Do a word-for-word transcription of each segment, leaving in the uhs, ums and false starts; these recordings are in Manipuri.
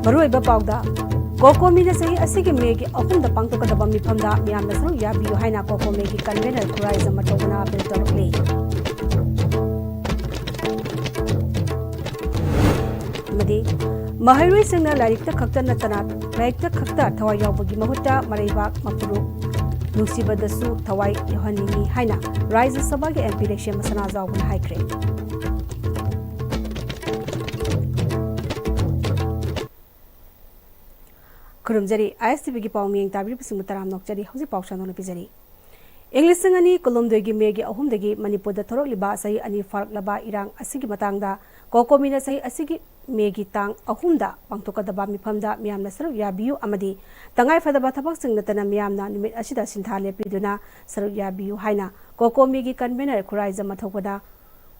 ꯃꯔꯨꯑꯣꯏꯕ ꯄꯥꯎꯗ, ꯀꯣꯀꯣꯃꯤꯅ ꯆꯍꯤ ꯑꯁꯤꯒꯤ ꯃꯦꯒꯤ ꯑꯍꯨꯝꯗ ꯄꯥꯡꯊꯣꯛꯀꯗꯕ ꯃꯤꯐꯝꯗ ꯃꯤꯌꯥꯝꯅ ꯁꯔꯨꯛ ꯌꯥꯕꯤꯌꯨ ꯍꯥꯏꯅ ꯀꯣꯀꯣꯃꯤꯒꯤ ꯀꯟꯚꯦꯅꯔ ꯈꯨꯔꯥꯏꯖꯝ ꯃꯊꯧꯕꯅ ꯑꯥꯄꯤꯜ ꯇꯧꯔꯛꯂꯤ꯫ ꯑꯃꯗꯤ ꯃꯍꯩꯔꯣꯏꯁꯤꯡꯅ ꯂꯥꯏꯔꯤꯛꯇ ꯈꯛꯇ ꯅꯠꯇꯅ, ꯂꯥꯏꯔꯤꯛꯇ ꯈꯛꯇ ꯊꯋꯥꯏ ꯌꯥꯎꯕꯒꯤ ꯃꯍꯨꯠꯇ ꯃꯔꯩꯕꯥꯛ, ꯃꯐꯨꯔꯨꯞ, ꯅꯨꯡꯁꯤꯕꯗꯁꯨ ꯊꯋꯥꯏ ꯌꯥꯎꯍꯟꯅꯤꯡꯏ ꯍꯥꯏꯅ ꯔꯥꯖ꯭ꯌ ꯁꯚꯥꯒꯤ ꯑꯦꯝ ꯄꯤ ꯂꯩꯁꯦꯝꯕ ꯁꯅꯥꯖꯥꯎꯕꯅ ꯍꯥꯏꯈ꯭ꯔꯦ꯫ ꯈꯨꯔꯨꯝꯖꯔꯤ, ꯑꯥꯏ ꯑꯦꯁ ꯇꯤ ꯚꯤꯒꯤ ꯄꯥꯎ ꯃꯤꯠꯌꯦꯡ ꯇꯥꯕꯤꯔꯤꯕꯁꯤꯡꯕꯨ ꯇꯔꯥꯝꯅ ꯑꯣꯛꯆꯔꯤ꯫ ꯍꯧꯖꯤꯛ ꯄꯥꯎ ꯁꯟꯗꯣꯛꯅ ꯄꯤꯖꯔꯤ꯫ ꯏꯪ ꯂꯤꯁꯤꯡ ꯑꯅꯤ ꯀꯨꯟꯍꯨꯝꯗꯣꯏꯒꯤ ꯃꯦꯒꯤ ꯑꯍꯨꯝꯗꯒꯤ ꯃꯅꯤꯄꯨꯔꯗ ꯊꯣꯔꯛꯂꯤꯕ ꯆꯍꯤ ꯑꯅꯤ ꯐꯥꯔꯛꯂꯕ ꯏꯔꯥꯡ ꯑꯁꯤꯒꯤ ꯃꯇꯥꯡꯗ ꯀꯣꯀꯣꯃꯤꯅ ꯆꯍꯤ ꯑꯁꯤꯒꯤ ꯃꯦꯒꯤ ꯇꯥꯡ ꯑꯍꯨꯝꯗ ꯄꯥꯡꯊꯣꯛꯀꯗꯕ ꯃꯤꯐꯝꯗ ꯃꯤꯌꯥꯝꯅ ꯁꯔꯨꯛ ꯌꯥꯕꯤꯌꯨ ꯑꯃꯗꯤ ꯇꯉꯥꯏꯐꯗꯕ ꯊꯕꯛꯁꯤꯡ ꯅꯠꯇꯅ ꯃꯤꯌꯥꯝꯅ ꯅꯨꯃꯤꯠ ꯑꯁꯤꯗ ꯁꯤꯟꯊꯥ ꯂꯦꯞꯄꯤꯗꯨꯅ ꯁꯔꯨꯛ ꯌꯥꯕꯤꯌꯨ ꯍꯥꯏꯅ ꯀꯣꯀꯣꯃꯤꯒꯤ ꯀꯟꯚꯦꯅꯔ ꯈꯨꯔꯥꯏꯖꯝ ꯃꯊꯧꯕꯅ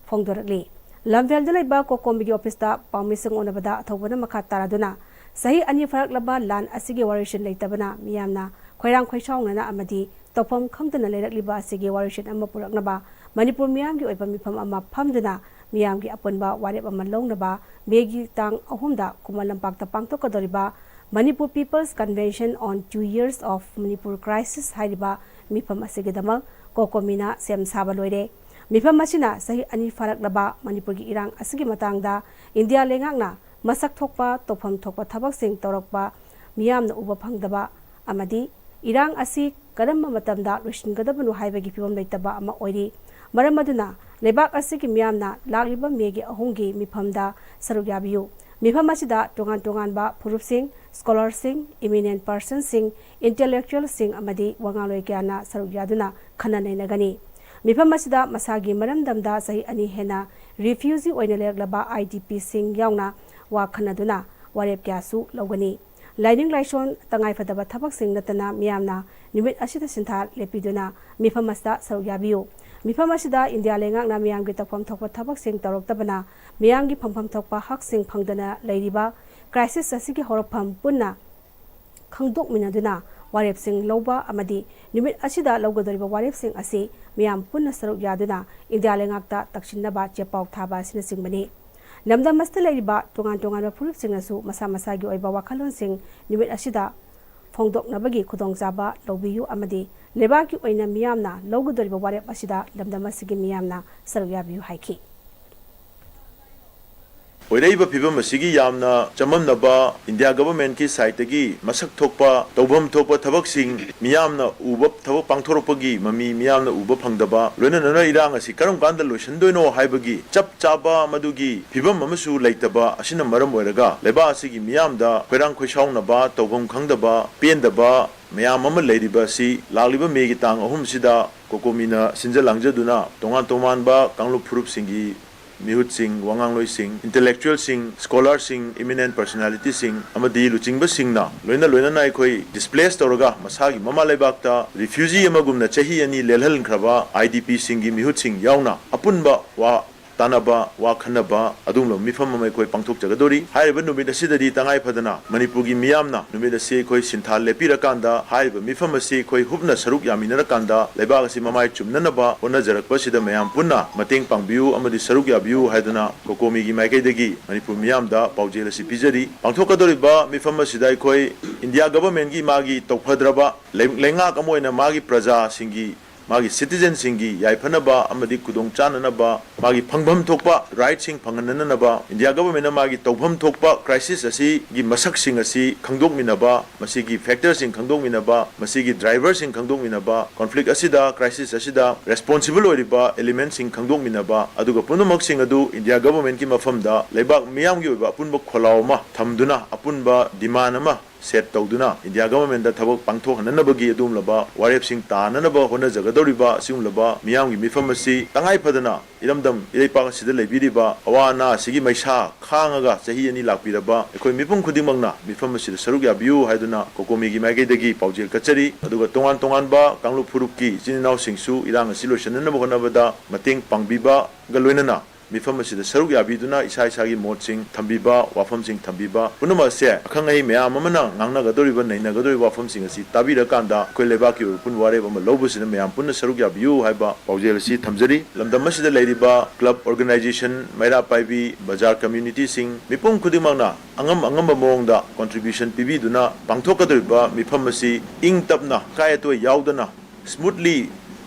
ꯐꯣꯡꯗꯣꯔꯛꯂꯤ꯫ ꯂꯝꯐꯦꯜꯗ ꯂꯩꯕ ꯀꯣꯀꯣꯃꯤꯒꯤ ꯑꯣꯐꯤꯁꯇ ꯄꯥꯎꯃꯤꯁꯤꯡ ꯎꯅꯕꯗ ꯊꯧꯕꯅ ꯃꯈꯥ ꯇꯥꯔꯗꯨꯅ ꯆꯍꯤ ꯑꯅꯤ ꯐꯥꯔꯛꯂꯕ ꯂꯥꯟ ꯑꯁꯤꯒꯤ ꯋꯥꯔꯣꯏꯁꯤꯟ ꯂꯩꯇꯕꯅ ꯃꯤꯌꯥꯝꯅ ꯈꯣꯏꯔꯥꯡ ꯈꯣꯏꯁꯥꯎꯅꯅ ꯑꯃꯗꯤ ꯇꯧꯐꯝ ꯈꯪꯗꯅ ꯂꯩꯔꯛꯂꯤꯕ ꯑꯁꯤꯒꯤ ꯋꯥꯔꯣꯏꯁꯤꯟ ꯑꯃ ꯄꯨꯔꯛꯅꯕ ꯃꯅꯤꯄꯨꯔ ꯃꯤꯌꯥꯝꯒꯤ ꯑꯣꯏꯕ ꯃꯤꯐꯝ ꯑꯃ ꯐꯝꯗꯨꯅ ꯃꯤꯌꯥꯝꯒꯤ ꯑꯄꯨꯟꯕ ꯋꯥꯔꯦꯞ ꯑꯃ ꯂꯧꯅꯕ ꯃꯦꯒꯤ ꯇꯥꯡ ꯑꯍꯨꯝꯗ ꯈꯨꯃꯟ ꯂꯝꯄꯥꯛꯇ ꯄꯥꯡꯊꯣꯛꯀꯗꯧꯔꯤꯕ Manipur People's Convention on Two Years of Manipur Crisis ꯍꯥꯏꯔꯤꯕ ꯃꯤꯐꯝ ꯑꯁꯤꯒꯤꯗꯃꯛ ꯀꯣꯀꯣꯃꯤꯅ ꯁꯦꯝ ꯁꯥꯕ ꯂꯣꯏꯔꯦ꯫ ꯃꯤꯐꯝ ꯑꯁꯤꯅ ꯆꯍꯤ ꯑꯅꯤ ꯐꯥꯔꯛꯂꯕ ꯃꯅꯤꯄꯨꯔꯒꯤ ꯏꯔꯥꯡ ꯑꯁꯤꯒꯤ ꯃꯇꯥꯡꯗ ꯏꯟꯗꯤꯌꯥ ꯂꯩꯉꯥꯛꯅ ꯃꯁꯛ ꯊꯣꯛꯄ, ꯇꯧꯐꯝ ꯊꯣꯛꯄ ꯊꯕꯛꯁꯤꯡ ꯇꯧꯔꯛꯄ, ꯃꯤꯌꯥꯝꯅ ꯎꯕ ꯐꯪꯗꯕ ꯑꯃꯗꯤ ꯏꯔꯥꯡ ꯑꯁꯤ ꯀꯔꯝꯕ ꯃꯇꯝꯗ ꯂꯣꯏꯁꯤꯟꯒꯗꯕꯅꯣ ꯍꯥꯏꯕꯒꯤ ꯐꯤꯕꯝ ꯂꯩꯇꯕ ꯑꯃ ꯑꯣꯏꯔꯤ꯫ ꯃꯔꯝ ꯑꯗꯨꯅ ꯂꯩꯕꯥꯛ ꯑꯁꯤꯒꯤ ꯃꯤꯌꯥꯝꯅ ꯂꯥꯛꯂꯤꯕ ꯃꯦꯒꯤ ꯑꯍꯨꯝꯒꯤ ꯃꯤꯐꯝꯗ ꯁꯔꯨꯛ ꯌꯥꯕꯤꯌꯨ꯫ ꯃꯤꯐꯝ ꯑꯁꯤꯗ ꯇꯣꯉꯥꯟ ꯇꯣꯉꯥꯟꯕ ꯐꯨꯔꯨꯞꯁꯤꯡ, ꯁ꯭ꯀꯣꯂꯔꯁꯤꯡ, ꯏꯃꯤꯅꯦꯟ ꯄꯔꯁꯟꯁꯤꯡ, ꯏꯟꯇꯦꯂꯦꯛꯆꯨꯋꯦꯜꯁꯤꯡ ꯑꯃꯗꯤ ꯋꯥ ꯉꯥꯡꯂꯣꯏ ꯀꯌꯥꯅ ꯁꯔꯨꯛ ꯌꯥꯗꯨꯅ ꯈꯟꯅ ꯅꯩꯅꯒꯅꯤ꯫ ꯃꯤꯐꯝ ꯑꯁꯤꯗ ꯃꯁꯥꯒꯤ ꯃꯔꯝꯗꯝꯗ ꯆꯍꯤ ꯑꯅꯤ ꯍꯦꯟꯅ ꯔꯤꯐ꯭ꯌꯨꯖꯤ ꯑꯣꯏꯅ ꯂꯩꯔꯛꯂꯕ ꯑꯥꯏ ꯗꯤ ꯄꯤꯁꯤꯡ ꯌꯥꯎꯅ ꯋꯥ ꯈꯟꯅꯗꯨꯅ ꯋꯥꯔꯦꯞ ꯀꯌꯥꯁꯨ ꯂꯧꯒꯅꯤ꯫ ꯂꯥꯏꯅꯤꯡ ꯂꯥꯏꯁꯣꯟ, ꯇꯉꯥꯏꯐꯗꯕ ꯊꯕꯛꯁꯤꯡ ꯅꯠꯇꯅ ꯃꯤꯌꯥꯝꯅ ꯅꯨꯃꯤꯠ ꯑꯁꯤꯗ ꯁꯤꯟꯊꯥ ꯂꯦꯞꯄꯤꯗꯨꯅ ꯃꯤꯐꯝ ꯑꯁꯤꯗ ꯁꯔꯨꯛ ꯌꯥꯕꯤꯌꯨ꯫ ꯃꯤꯐꯝ ꯑꯁꯤꯗ ꯏꯟꯗꯤꯌꯥ ꯂꯩꯉꯥꯛꯅ ꯃꯤꯌꯥꯝꯒꯤ ꯇꯧꯐꯝ ꯊꯣꯛꯄ ꯊꯕꯛꯁꯤꯡ ꯇꯧꯔꯛꯇꯕꯅ ꯃꯤꯌꯥꯝꯒꯤ ꯐꯪꯐꯝ ꯊꯣꯛꯄ ꯍꯛꯁꯤꯡ ꯐꯪꯗꯅ ꯂꯩꯔꯤꯕ ꯀ꯭ꯔꯥꯏꯁꯤꯁ ꯑꯁꯤꯒꯤ ꯍꯧꯔꯛꯐꯝ ꯄꯨꯟꯅ ꯈꯪꯗꯣꯛꯃꯤꯟꯅꯗꯨꯅ ꯋꯥꯔꯦꯞꯁꯤꯡ ꯂꯧꯕ ꯑꯃꯗꯤ ꯅꯨꯃꯤꯠ ꯑꯁꯤꯗ ꯂꯧꯒꯗꯧꯔꯤꯕ ꯋꯥꯔꯦꯞꯁꯤꯡ ꯑꯁꯤ ꯃꯤꯌꯥꯝ ꯄꯨꯟꯅ ꯁꯔꯨꯛ ꯌꯥꯗꯨꯅ ꯏꯟꯗꯤꯌꯥ ꯂꯩꯉꯥꯛꯇ ꯇꯛꯁꯤꯟꯅꯕ ꯆꯦꯄꯥꯎ ꯊꯥꯕ ꯑꯁꯤꯅꯆꯤꯡꯕꯅꯤ꯫ ꯂꯝꯗꯝ ꯑꯁꯤꯗ ꯂꯩꯔꯤꯕ ꯇꯣꯉꯥꯟ ꯇꯣꯉꯥꯟꯕ ꯐꯨꯔꯨꯞꯁꯤꯡꯅꯁꯨ ꯃꯁꯥ ꯃꯁꯥꯒꯤ ꯑꯣꯏꯕ ꯋꯥꯈꯜꯂꯣꯟꯁꯤꯡ ꯅꯨꯃꯤꯠ ꯑꯁꯤꯗ ꯐꯣꯡꯗꯣꯛꯅꯕꯒꯤ ꯈꯨꯗꯣꯡꯆꯥꯕ ꯂꯧꯕꯤꯌꯨ ꯑꯃꯗꯤ ꯂꯩꯕꯥꯛꯀꯤ ꯑꯣꯏꯅ ꯃꯤꯌꯥꯝꯅ ꯂꯧꯒꯗꯧꯔꯤꯕ ꯋꯥꯔꯦꯞ ꯑꯁꯤꯗ ꯂꯝꯗꯝ ꯑꯁꯤꯒꯤ ꯃꯤꯌꯥꯝꯅ ꯁꯔꯨꯛ ꯌꯥꯕꯤꯌꯨ ꯍꯥꯏꯈꯤ꯫ ꯑꯣꯏꯔꯛꯏꯕ ꯐꯤꯕꯝ ꯑꯁꯤꯒꯤ ꯌꯥꯝꯅ ꯆꯃꯝꯅꯕ, ꯏꯟꯗꯤꯌꯥ ꯒꯚꯔꯟꯃꯦꯟꯠꯀꯤ ꯁꯥꯏꯠꯇꯒꯤ ꯃꯁꯛ ꯊꯣꯛꯄ, ꯇꯧꯐꯝ ꯊꯣꯛꯄ ꯊꯕꯛꯁꯤꯡ ꯃꯤꯌꯥꯝꯅ ꯎꯕ, ꯊꯕꯛ ꯄꯥꯡꯊꯣꯔꯛꯄꯒꯤ ꯃꯃꯤ ꯃꯤꯌꯥꯝꯅ ꯎꯕ ꯐꯪꯗꯕ, ꯂꯣꯏꯅꯅ ꯏꯔꯥꯡ ꯑꯁꯤ ꯀꯔꯝ ꯀꯥꯟꯗ ꯂꯣꯏꯁꯤꯟꯗꯣꯏꯅꯣ ꯍꯥꯏꯕꯒꯤ ꯆꯞ ꯆꯥꯕ ꯃꯗꯨꯒꯤ ꯐꯤꯕꯝ ꯑꯃꯁꯨ ꯂꯩꯇꯕ ꯑꯁꯤꯅ ꯃꯔꯝ ꯑꯣꯏꯔꯒ ꯂꯩꯕꯥꯛ ꯑꯁꯤꯒꯤ ꯃꯤꯌꯥꯝꯗ ꯈꯣꯏꯔꯥꯡ ꯈꯣꯏꯁꯥꯎꯅꯕ, ꯇꯧꯐꯝ ꯈꯪꯗꯕ, ꯄꯦꯟꯗꯕ ꯃꯌꯥꯝ ꯑꯃ ꯂꯩꯔꯤꯕ ꯑꯁꯤ ꯂꯥꯛꯂꯤꯕ ꯃꯦꯒꯤ ꯇꯥꯡ ꯑꯍꯨꯝꯁꯤꯗ ꯀꯣꯀꯣꯃꯤꯅ ꯁꯤꯟꯖ ꯂꯥꯡꯖꯗꯨꯅ ꯇꯣꯉꯥꯟ ꯇꯣꯉꯥꯟꯕ ꯀꯥꯡꯂꯨꯞ ꯐꯨꯔꯨꯞꯁꯤꯡꯒꯤ ꯃꯤꯍꯨꯠꯁꯤꯡ, ꯋꯥꯉꯥꯡꯂꯣꯏꯁꯤꯡ, ꯏꯟꯇꯦꯂꯦꯛꯆꯨꯋꯦꯜꯁꯤꯡ, ꯁ꯭ꯀꯣꯂꯥꯔꯁꯤꯡ, ꯏꯃꯤꯅꯦꯟ ꯄꯔꯁꯣꯅꯥꯂꯤꯇꯤꯁꯤꯡ ꯑꯃꯗꯤ ꯂꯨꯆꯤꯡꯕꯁꯤꯡꯅ ꯂꯣꯏꯅ ꯂꯣꯏꯅꯅ ꯑꯩꯈꯣꯏ ꯗꯤꯁꯄ꯭ꯂꯦꯁ ꯇꯧꯔꯒ ꯃꯁꯥꯒꯤ ꯃꯃꯥ ꯂꯩꯕꯥꯛꯇ ꯔꯤꯐ꯭ꯌꯨꯖꯤ ꯑꯃꯒꯨꯝꯅ ꯆꯍꯤ ꯑꯅꯤ ꯂꯦꯜꯍꯟꯈ꯭ꯔꯕ ꯑꯥꯏ ꯗꯤ ꯄꯤꯁꯤꯡꯒꯤ ꯃꯤꯍꯨꯠꯁꯤꯡ ꯌꯥꯎꯅ ꯑꯄꯨꯟꯕ ꯋꯥ ꯇꯥꯟꯅꯕ, ꯋꯥ ꯈꯟꯅꯕ, ꯑꯗꯨꯒꯨꯝꯂꯕ ꯃꯤꯐꯝ ꯑꯃ ꯑꯩꯈꯣꯏ ꯄꯥꯡꯊꯣꯛꯆꯒꯗꯧꯔꯤ꯫ ꯍꯥꯏꯔꯤꯕ ꯅꯨꯃꯤꯠ ꯑꯁꯤꯗꯗꯤ ꯇꯉꯥꯏ ꯐꯗꯅ ꯃꯅꯤꯄꯨꯔꯒꯤ ꯃꯤꯌꯥꯝꯅ ꯅꯨꯃꯤꯠ ꯑꯁꯤ ꯑꯩꯈꯣꯏ ꯁꯤꯟꯊꯥ ꯂꯦꯞꯄꯤꯔꯀꯥꯟꯗ, ꯍꯥꯏꯔꯤꯕ ꯃꯤꯐꯝ ꯑꯁꯤ ꯑꯩꯈꯣꯏ ꯍꯨꯞꯅ ꯁꯔꯨꯛ ꯌꯥꯃꯤꯟꯅꯔꯀꯥꯟꯗ, ꯂꯩꯕꯥꯛ ꯑꯁꯤ ꯃꯃꯥꯏ ꯆꯨꯝꯅꯅꯕ ꯍꯣꯠꯅꯖꯔꯛꯄ ꯑꯁꯤꯗ ꯃꯌꯥꯝ ꯄꯨꯟꯅ ꯃꯇꯦꯡ ꯄꯥꯡꯕꯤꯌꯨ ꯑꯃꯗꯤ ꯁꯔꯨꯛ ꯌꯥꯕꯤꯌꯨ ꯍꯥꯏꯗꯨꯅ ꯀꯣꯀꯣꯃꯤꯒꯤ ꯃꯥꯏꯀꯩꯗꯒꯤ ꯃꯅꯤꯄꯨꯔ ꯃꯤꯌꯥꯝꯗ ꯄꯥꯎꯖꯦꯜ ꯑꯁꯤ ꯄꯤꯖꯔꯤ꯫ ꯄꯥꯡꯊꯣꯛꯀꯗꯧꯔꯤꯕ ꯃꯤꯐꯝ ꯑꯁꯤꯗ ꯑꯩꯈꯣꯏ ꯏꯟꯗꯤꯌꯥ ꯒꯚꯔꯟꯃꯦꯟꯠꯀꯤ ꯃꯥꯒꯤ ꯇꯧꯐꯗ꯭ꯔꯕ ꯂꯩ-, ꯂꯩꯉꯥꯛ ꯑꯃ ꯑꯣꯏꯅ ꯃꯥꯒꯤ ꯄ꯭ꯔꯖꯥꯁꯤꯡꯒꯤ ꯃꯥꯒꯤ ꯁꯤꯇꯤꯖꯦꯟꯁꯤꯡꯒꯤ ꯌꯥꯏꯐꯅꯕ ꯑꯃꯗꯤ ꯈꯨꯗꯣꯡꯆꯥꯅꯅꯕ, ꯃꯥꯒꯤ ꯐꯪꯐꯝ ꯊꯣꯛꯄ ꯔꯥꯏꯠꯁꯤꯡ ꯐꯪꯍꯟꯅꯅꯕ, ꯏꯟꯗꯤꯌꯥ ꯒꯚꯔꯟꯃꯦꯟꯠꯅ ꯃꯥꯒꯤ ꯇꯧꯐꯝ ꯊꯣꯛꯄ ꯀ꯭ꯔꯥꯏꯁꯤꯁ ꯑꯁꯤꯒꯤ ꯃꯁꯛꯁꯤꯡ ꯑꯁꯤ ꯈꯪꯗꯣꯛꯃꯤꯟꯅꯕ, ꯃꯁꯤꯒꯤ ꯐꯦꯛꯇꯔꯁꯤꯡ ꯈꯪꯗꯣꯛꯃꯤꯟꯅꯕ, ꯃꯁꯤꯒꯤ ꯗ꯭ꯔꯥꯏꯚꯔꯁꯤꯡ ꯈꯪꯗꯣꯛꯃꯤꯟꯅꯕ, ꯀꯣꯟꯐ꯭ꯂꯤꯛ ꯑꯁꯤꯗ, ꯀ꯭ꯔꯥꯏꯁꯤꯁ ꯑꯁꯤꯗ ꯔꯦꯁꯄꯣꯟꯁꯤꯕꯜ ꯑꯣꯏꯔꯤꯕ ꯑꯦꯂꯤꯃꯦꯟꯠꯁꯤꯡ ꯈꯪꯗꯣꯛꯃꯤꯟꯅꯕ, ꯑꯗꯨꯒ ꯄꯨꯝꯅꯃꯛꯁꯤꯡ ꯑꯗꯨ ꯏꯟꯗꯤꯌꯥ ꯒꯚꯔꯟꯃꯦꯟꯠꯀꯤ ꯃꯐꯝꯗ ꯂꯩꯕꯥꯛ ꯃꯤꯌꯥꯝꯒꯤ ꯑꯣꯏꯕ ꯑꯄꯨꯟꯕ ꯈꯣꯜꯂꯥꯎ ꯑꯃ ꯊꯝꯗꯨꯅ ꯑꯄꯨꯟꯕ ꯗꯤꯃꯥꯟ ꯑꯃ ꯁꯦꯠ ꯇꯧꯗꯨꯅ ꯏꯟꯗꯤꯌꯥ ꯒꯚꯔꯟꯃꯦꯟꯠꯇ ꯊꯕꯛ ꯄꯥꯡꯊꯣꯛꯍꯟꯅꯅꯕꯒꯤ ꯑꯗꯨꯒꯨꯝꯂꯕ ꯋꯥꯔꯦꯞꯁꯤꯡ ꯇꯥꯅꯅꯕ ꯍꯣꯠꯅꯖꯒꯗꯧꯔꯤꯕ ꯑꯁꯤꯒꯨꯝꯂꯕ ꯃꯤꯌꯥꯝꯒꯤ ꯃꯤꯐꯝ ꯑꯁꯤ ꯇꯉꯥꯏ ꯐꯗꯅ ꯏꯔꯝꯗꯝ ꯏꯔꯩꯄꯥꯛ ꯑꯁꯤꯗ ꯂꯩꯕꯤꯔꯤꯕ ꯑꯋꯥ ꯑꯅꯥ ꯑꯁꯤꯒꯤ ꯃꯩꯁꯥ ꯈꯥꯡꯉꯒ ꯆꯍꯤ ꯑꯅꯤ ꯂꯥꯛꯄꯤꯔꯕ ꯑꯩꯈꯣꯏ ꯃꯤꯄꯨꯝ ꯈꯨꯗꯤꯡꯃꯛꯅ ꯃꯤꯐꯝ ꯑꯁꯤꯗ ꯁꯔꯨꯛ ꯌꯥꯕꯤꯌꯨ ꯍꯥꯏꯗꯨꯅ ꯀꯣꯀꯣꯃꯤꯒꯤ ꯃꯥꯏꯀꯩꯗꯒꯤ ꯄꯥꯎꯖꯦꯜ ꯀꯠꯆꯔꯤ꯫ ꯑꯗꯨꯒ ꯇꯣꯉꯥꯟ ꯇꯣꯉꯥꯟꯕ ꯀꯥꯡꯂꯨꯞ ꯐꯨꯔꯨꯞꯀꯤ ꯏꯆꯤꯟ ꯏꯅꯥꯎꯁꯤꯡꯁꯨ ꯏꯔꯥꯡ ꯑꯁꯤ ꯂꯣꯏꯁꯤꯟꯅꯅꯕ ꯍꯣꯠꯅꯕꯗ ꯃꯇꯦꯡ ꯄꯥꯡꯕꯤꯕꯒ ꯂꯣꯏꯅꯅ ꯃꯤꯐꯝ ꯑꯁꯤꯗ ꯁꯔꯨꯛ ꯌꯥꯕꯤꯗꯨꯅ ꯏꯁꯥ ꯏꯁꯥꯒꯤ ꯃꯣꯠꯁꯤꯡ ꯊꯝꯕꯤꯕ, ꯋꯥꯐꯝꯁꯤꯡ ꯊꯝꯕꯤꯕ ꯄꯨꯝꯅꯃꯛ ꯑꯁꯦ ꯑꯈꯪ ꯑꯍꯩ ꯃꯌꯥꯝ ꯑꯃꯅ ꯉꯥꯡꯅꯒꯗꯧꯔꯤꯕ, ꯅꯩꯅꯒꯗꯧꯔꯤꯕ ꯋꯥꯐꯝꯁꯤꯡ ꯑꯁꯤ ꯇꯥꯕꯤꯔꯀꯥꯟꯗ ꯑꯩꯈꯣꯏ ꯂꯩꯕꯥꯛꯀꯤ ꯑꯣꯏꯕ ꯄꯨꯟ ꯋꯥꯔꯦꯞ ꯑꯃ ꯂꯧꯕꯁꯤꯗ ꯃꯌꯥꯝ ꯄꯨꯟꯅ ꯁꯔꯨꯛ ꯌꯥꯕꯤꯌꯨ ꯍꯥꯏꯕ ꯄꯥꯎꯖꯦꯜ ꯑꯁꯤ ꯊꯝꯖꯔꯤ꯫ ꯂꯝꯗꯝ ꯑꯁꯤꯗ ꯂꯩꯔꯤꯕ club, organization, ꯃꯩꯔꯥ ꯄꯥꯏꯕꯤ, ꯕꯖꯥꯔ communityꯁꯤꯡ, ꯃꯤꯄꯨꯝ ꯈꯨꯗꯤꯡꯃꯛꯅ ꯑꯉꯝ ꯑꯉꯝꯕ ꯃꯑꯣꯡꯗ contribution ꯄꯤꯕꯤꯗꯨꯅ ꯄꯥꯡꯊꯣꯛꯀꯗꯧꯔꯤꯕ ꯃꯤꯐꯝ ꯑꯁꯤ ꯏꯪ ꯇꯞꯅ, ꯑꯀꯥꯏ ꯑꯇꯣꯏ ꯌꯥꯎꯗꯅ, smoothly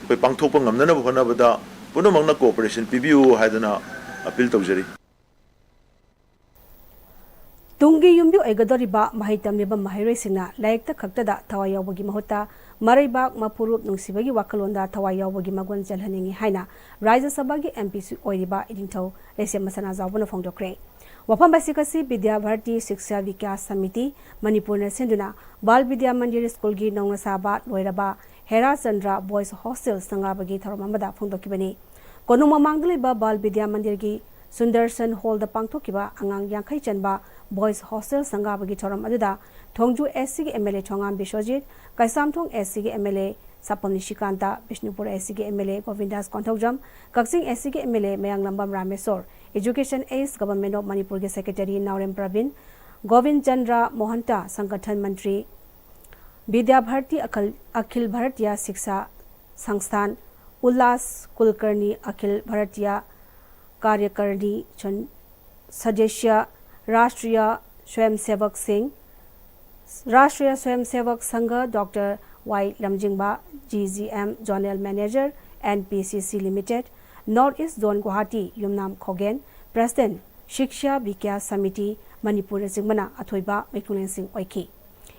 ꯑꯩꯈꯣꯏ ꯄꯥꯡꯊꯣꯛꯄ ꯉꯝꯅꯅꯕ ꯍꯣꯠꯅꯕꯗ ꯄꯨꯝꯅꯃꯛꯅ cooperation ꯄꯤꯕꯤꯌꯨ ꯍꯥꯏꯗꯅ appeal ꯇꯧꯖꯔꯤ꯫ ꯇꯨꯡꯒꯤ ꯌꯨꯝꯕꯤ ꯑꯣꯏꯒꯗꯧꯔꯤꯕ ꯃꯍꯩ ꯇꯝꯂꯤꯕ ꯃꯍꯩꯔꯣꯏꯁꯤꯡꯅ ꯂꯥꯏꯔꯤꯛꯇ ꯈꯛꯇꯗ ꯊꯋꯥꯏ ꯌꯥꯎꯕꯒꯤ ꯃꯍꯨꯠꯇ ꯃꯔꯩꯕꯥꯛ, ꯃꯄꯨꯔꯨꯞ, ꯅꯨꯡꯁꯤꯕꯒꯤ ꯋꯥꯈꯜꯂꯣꯟꯗ ꯊꯋꯥꯏ ꯌꯥꯎꯕꯒꯤ ꯃꯒꯨꯟ ꯆꯦꯜꯍꯟꯅꯤꯡꯏ ꯍꯥꯏꯅ ꯔꯥꯖ꯭ꯌ ꯁꯚꯥꯒꯤ MP ꯑꯣꯏꯔꯤꯕ ꯏꯅꯤꯡꯊꯧ ꯂꯩꯁꯦꯝꯕ ꯁꯅꯥꯖꯥꯎꯕꯅ ꯐꯣꯡꯗꯣꯛꯈ꯭ꯔꯦ꯫ ꯋꯥꯐꯝ ꯑꯁꯤ ꯉꯁꯤ ꯕꯤꯗ꯭ꯌꯥ ꯚꯥꯔꯇꯤ ꯁꯤꯛꯁꯥ ꯕꯤꯀꯥꯁ ꯁꯃꯤꯇꯤ ꯃꯅꯤꯄꯨꯔꯅ ꯁꯤꯟꯗꯨꯅ ꯕꯥꯜ ꯕꯤꯗ꯭ꯌꯥ ꯃꯟꯗꯤꯔ ꯁ꯭ꯀꯨꯜꯒꯤ ꯅꯧꯅ ꯁꯥꯕ ꯂꯣꯏꯔꯕ ꯍꯦꯔꯥ ꯆꯟꯗ꯭ꯔ ꯕꯣꯏꯁ ꯍꯣꯁꯇꯦꯜ ꯁꯪꯒꯥꯕꯒꯤ ꯊꯧꯔꯝ ꯑꯃꯗ ꯐꯣꯡꯗꯣꯛꯈꯤꯕꯅꯤ꯫ ꯀꯣꯅꯨꯡ ꯃꯃꯥꯡꯗ ꯂꯩꯕ ꯕꯥꯜ ꯕꯤꯗ꯭ꯌꯥ ꯃꯟꯗꯤꯔꯒꯤ ꯁꯨꯟꯗꯔꯁꯟ ꯍꯣꯜꯗ ꯄꯥꯡꯊꯣꯛꯈꯤꯕ ꯑꯉꯥꯡ ꯌꯥꯡꯈꯩ ꯆꯟꯕ ꯕꯣꯏꯁ ꯍꯣꯁꯇꯦꯜ ꯁꯪꯒꯥꯕꯒꯤ ꯊꯧꯔꯝ ꯑꯗꯨꯗ ꯊꯣꯡꯖꯨ SCꯒꯤ MLA Thongam Biswajit, Keishamthong SCꯒꯤ MLA ꯁꯥꯄꯝ ꯅꯤꯁꯤꯀꯥꯟꯇ, Bishnupur SCꯒꯤ MLA ꯒꯣꯕꯤꯟꯗꯥꯁ Konthoujam, Kakching SCꯒꯤ MLA Mayanglambam Rameshwor, Education Ex Government of Manipurꯒꯤ Secretary ꯅꯥꯎꯔꯦꯝ ꯄ꯭ꯔꯕꯤꯟ, ꯒꯣꯕꯤꯟ ꯆꯟꯗ꯭ꯔ ꯃꯣꯍꯟꯇ, ꯁꯪꯒꯊꯟ ꯃꯟꯇ꯭ꯔꯤ, ꯕꯤꯗ꯭ꯌꯥ ꯚꯥꯔꯇꯤ ꯑꯈꯜ-, ꯑꯈꯤꯜ ꯚꯥꯔꯇꯤꯌꯥ ꯁꯤꯛꯁꯥ ꯁꯪꯁꯊꯥꯟ, ꯎꯜꯂꯥꯁ ꯀꯨꯜꯀꯔꯅꯤ, ꯑꯈꯤꯜ ꯚꯥꯔꯇꯤꯌꯥ ꯀꯥꯔꯌꯀꯔꯅꯤ ꯁꯟ-, ꯁꯗꯁ꯭ꯌ, ꯔꯥꯁꯇ꯭ꯔꯤꯌ ꯁ꯭ꯋꯌꯝꯁꯦꯚꯛ ꯁꯤꯡ, ꯔꯥꯁꯇ꯭ꯔꯤꯌ ꯁ꯭ꯋꯌꯝꯁꯦꯚꯛ ꯁꯪꯘ, ꯗꯣꯛꯇꯔ ꯋꯥꯏ ꯂꯝꯖꯤꯡꯕ, GGM Zonal Manager, NPCC Limited, North East Zone Guwahati, ꯌꯨꯝꯅꯥꯝ ꯈꯣꯒꯦꯟ, President, ꯁꯤꯛꯁꯥ ꯕꯤꯀꯥꯁ ꯁꯃꯤꯇꯤ, ꯃꯅꯤꯄꯨꯔꯅꯆꯤꯡꯕꯅ ꯑꯊꯣꯏꯕ ꯃꯤꯊꯨꯡꯂꯦꯟꯁꯤꯡ ꯑꯣꯏꯈꯤ꯫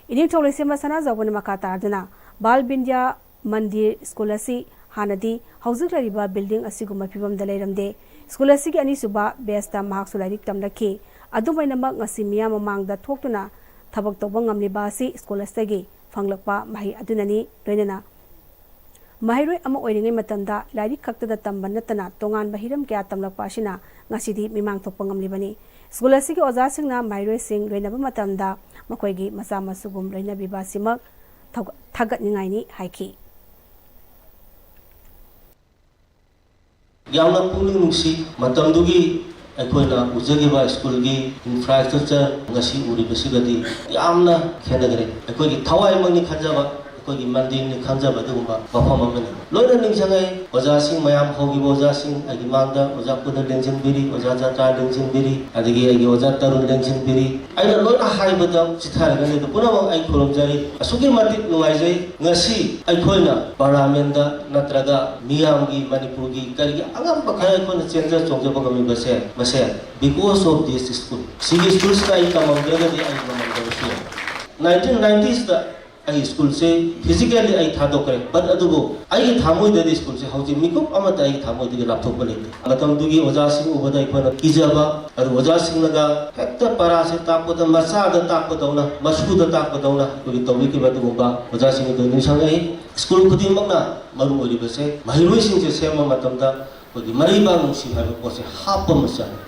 ꯏꯅꯤꯡꯊꯧ ꯂꯩꯁꯦꯝꯕ ꯁꯅꯥꯖꯥꯎꯕꯅ ꯃꯈꯥ ꯇꯥꯗꯨꯅ ꯕꯥꯜ ꯕꯤꯗ꯭ꯌꯥ ꯃꯟꯗꯤꯔ ꯁ꯭ꯀꯨꯜ ꯑꯁꯤ ꯍꯥꯟꯅꯗꯤ ꯍꯧꯖꯤꯛ ꯂꯩꯔꯤꯕ building ꯑꯁꯤꯒꯨꯝꯕ ꯐꯤꯕꯝꯗ ꯂꯩꯔꯝꯗꯦ꯫ ꯁ꯭ꯀꯨꯜ ꯑꯁꯤꯒꯤ ꯑꯅꯤꯁꯨꯕ batchꯇ ꯃꯍꯥꯛꯁꯨ ꯂꯥꯏꯔꯤꯛ ꯇꯝꯂꯛꯈꯤ꯫ ꯑꯗꯨꯝ ꯑꯣꯏꯅꯃꯛ, ꯉꯁꯤ ꯃꯤꯌꯥꯝ ꯃꯃꯥꯡꯗ ꯊꯣꯛꯇꯨꯅ ꯊꯕꯛ ꯇꯧꯕ ꯉꯝꯂꯤꯕ ꯑꯁꯤ ꯁ꯭ꯀꯨꯜ ꯑꯁꯤꯗꯒꯤ ꯐꯪꯂꯛꯄ ꯃꯍꯩ ꯑꯗꯨꯅꯅꯤ꯫ ꯂꯣꯏꯅꯅ ꯃꯍꯩꯔꯣꯏ ꯑꯃ ꯑꯣꯏꯔꯤꯉꯩ ꯃꯇꯝꯗ ꯂꯥꯏꯔꯤꯛ ꯈꯛꯇꯗ ꯇꯝꯕ ꯅꯠꯇꯅ ꯇꯣꯉꯥꯟꯕ ꯍꯤꯔꯝ ꯀꯌꯥ ꯇꯝꯂꯛꯄ ꯑꯁꯤꯅ ꯉꯁꯤꯗꯤ ꯃꯤꯃꯥꯡ ꯊꯣꯛꯄ ꯉꯝꯂꯤꯕꯅꯤ꯫ ꯁ꯭ꯀꯨꯜ ꯑꯁꯤꯒꯤ ꯑꯣꯖꯥꯁꯤꯡꯅ ꯃꯍꯩꯔꯣꯏꯁꯤꯡ ꯂꯣꯏꯅꯕ ꯃꯇꯝꯗ ꯃꯈꯣꯏꯒꯤ ꯃꯆꯥ ꯃꯁꯨꯒꯨꯝ ꯂꯣꯏꯅꯕꯤꯕ ꯑꯁꯤꯃꯛ ꯊꯧꯒ-, ꯊꯥꯒꯠꯅꯤꯡꯉꯥꯏꯅꯤ ꯍꯥꯏꯈꯤ꯫ ꯌꯥꯝꯅ ꯄꯨꯛꯅꯤꯡ ꯅꯨꯡꯁꯤ꯫ ꯃꯇꯝꯗꯨꯒꯤ ꯑꯩꯈꯣꯏꯅ ꯎꯖꯈꯤꯕ ꯁ꯭ꯀꯨꯜꯒꯤ ꯏꯟꯐ꯭ꯔꯥꯁ꯭ꯇ꯭ꯔꯛꯆꯔ ꯉꯁꯤ ꯎꯔꯤꯕꯁꯤꯒꯗꯤ ꯌꯥꯝꯅ ꯈꯦꯠꯅꯈ꯭ꯔꯦ꯫ ꯑꯩꯈꯣꯏꯒꯤ ꯊꯋꯥꯏꯃꯛꯅꯤ ꯈꯟꯖꯕ, ꯑꯩꯈꯣꯏꯒꯤ ꯃꯟꯗꯤꯔꯅꯤ ꯈꯟꯖꯕ ꯑꯗꯨꯒꯨꯝꯕ ꯃꯐꯝ ꯑꯃꯅꯤ꯫ ꯂꯣꯏꯅ ꯅꯤꯡꯁꯤꯡꯉꯦ꯫ ꯑꯣꯖꯥꯁꯤꯡ ꯃꯌꯥꯝ, ꯍꯧꯈꯤꯕ ꯑꯣꯖꯥꯁꯤꯡ, ꯑꯩꯒꯤ ꯃꯥꯡꯗ ꯑꯣꯖꯥ ꯄꯨꯟꯅ ꯂꯦꯡꯁꯤꯟꯕꯤꯔꯤ, ꯑꯣꯖꯥ ꯖꯥꯇ꯭ꯔꯥ ꯂꯦꯡꯁꯤꯟꯕꯤꯔꯤ, ꯑꯗꯒꯤ ꯑꯩꯒꯤ ꯑꯣꯖꯥ ꯇꯔꯨꯟ ꯂꯦꯡꯁꯤꯟꯕꯤꯔꯤ꯫ ꯑꯩꯅ ꯂꯣꯏꯅ ꯍꯥꯏꯕꯗ ꯆꯤꯊꯔꯒꯅꯤ, ꯑꯗꯨ ꯄꯨꯝꯅꯃꯛ ꯑꯩ ꯈꯨꯔꯨꯝꯖꯔꯤ꯫ ꯑꯁꯨꯛꯀꯤ ꯃꯇꯤꯛ ꯅꯨꯡꯉꯥꯏꯖꯩ꯫ ꯉꯁꯤ ꯑꯩꯈꯣꯏꯅ ꯄꯥꯔꯂꯥꯃꯦꯟꯗ ꯅꯠꯇ꯭ꯔꯒ ꯃꯤꯌꯥꯝꯒꯤ, ꯃꯅꯤꯄꯨꯔꯒꯤ ꯀꯔꯤꯒꯤ ꯑꯉꯝꯕ ꯈꯔ ꯑꯩꯈꯣꯏꯅ ꯆꯦꯟꯖ ꯆꯣꯡꯖꯕ ꯉꯝꯃꯤꯕꯁꯦ, ꯃꯁꯦ because of this school꯫ ꯁꯤꯒꯤ ꯁ꯭ꯀꯨꯜꯁꯤꯗ ꯑꯩ ꯇꯝꯃꯝꯗ꯭ꯔꯒꯗꯤ ꯑꯩ ꯉꯝꯃꯝꯗꯕꯁꯨ ꯌꯥꯏ꯫ ꯅꯥꯏꯟꯇꯤꯟ ꯅꯥꯏꯟꯇꯤꯁꯇ ꯑꯩ ꯁ꯭ꯀꯨꯜꯁꯦ ꯐꯤꯖꯤꯀꯦꯜꯂꯤ ꯑꯩ ꯊꯥꯗꯣꯛꯈ꯭ꯔꯦ, ꯕꯠ ꯑꯗꯨꯕꯨ ꯑꯩꯒꯤ ꯊꯃꯣꯏꯗꯗꯤ ꯁ꯭ꯀꯨꯜꯁꯦ ꯍꯧꯖꯤꯛ ꯃꯤꯀꯨꯞ ꯑꯃꯠꯇ ꯑꯩꯒꯤ ꯊꯃꯣꯏꯗꯒꯤ ꯂꯥꯞꯊꯣꯛꯄ ꯂꯩꯇꯦ꯫ ꯃꯇꯝꯗꯨꯒꯤ ꯑꯣꯖꯥꯁꯤꯡ ꯎꯕꯗ ꯑꯩꯈꯣꯏꯅ ꯀꯤꯖꯕ, ꯑꯗꯨ ꯑꯣꯖꯥꯁꯤꯡꯅꯒ ꯍꯦꯛꯇ ꯄꯔꯥꯁꯦ ꯇꯥꯛꯄꯗ ꯃꯆꯥꯗ ꯇꯥꯛꯄꯗꯧꯅ, ꯃꯁꯨꯗ ꯇꯥꯛꯄꯗꯧꯅ ꯑꯩꯈꯣꯏꯒꯤ ꯇꯧꯕꯤꯈꯤꯕ ꯑꯗꯨꯒꯨꯝꯕ ꯑꯣꯖꯥꯁꯤꯡ ꯑꯗꯨ ꯅꯤꯡꯁꯤꯡꯂꯛꯏ꯫ ꯁ꯭ꯀꯨꯜ ꯈꯨꯗꯤꯡꯃꯛꯅ ꯃꯔꯨ ꯑꯣꯏꯔꯤꯕꯁꯦ ꯃꯍꯩꯔꯣꯏꯁꯤꯡꯁꯦ ꯁꯦꯝꯕ ꯃꯇꯝꯗ ꯑꯩꯈꯣꯏꯒꯤ ꯃꯔꯩꯕꯥꯛ ꯅꯨꯡꯁꯤꯕ ꯍꯥꯏꯕ ꯄꯣꯠꯁꯦ ꯍꯥꯞꯄ ꯑꯃ ꯆꯪꯉꯤ꯫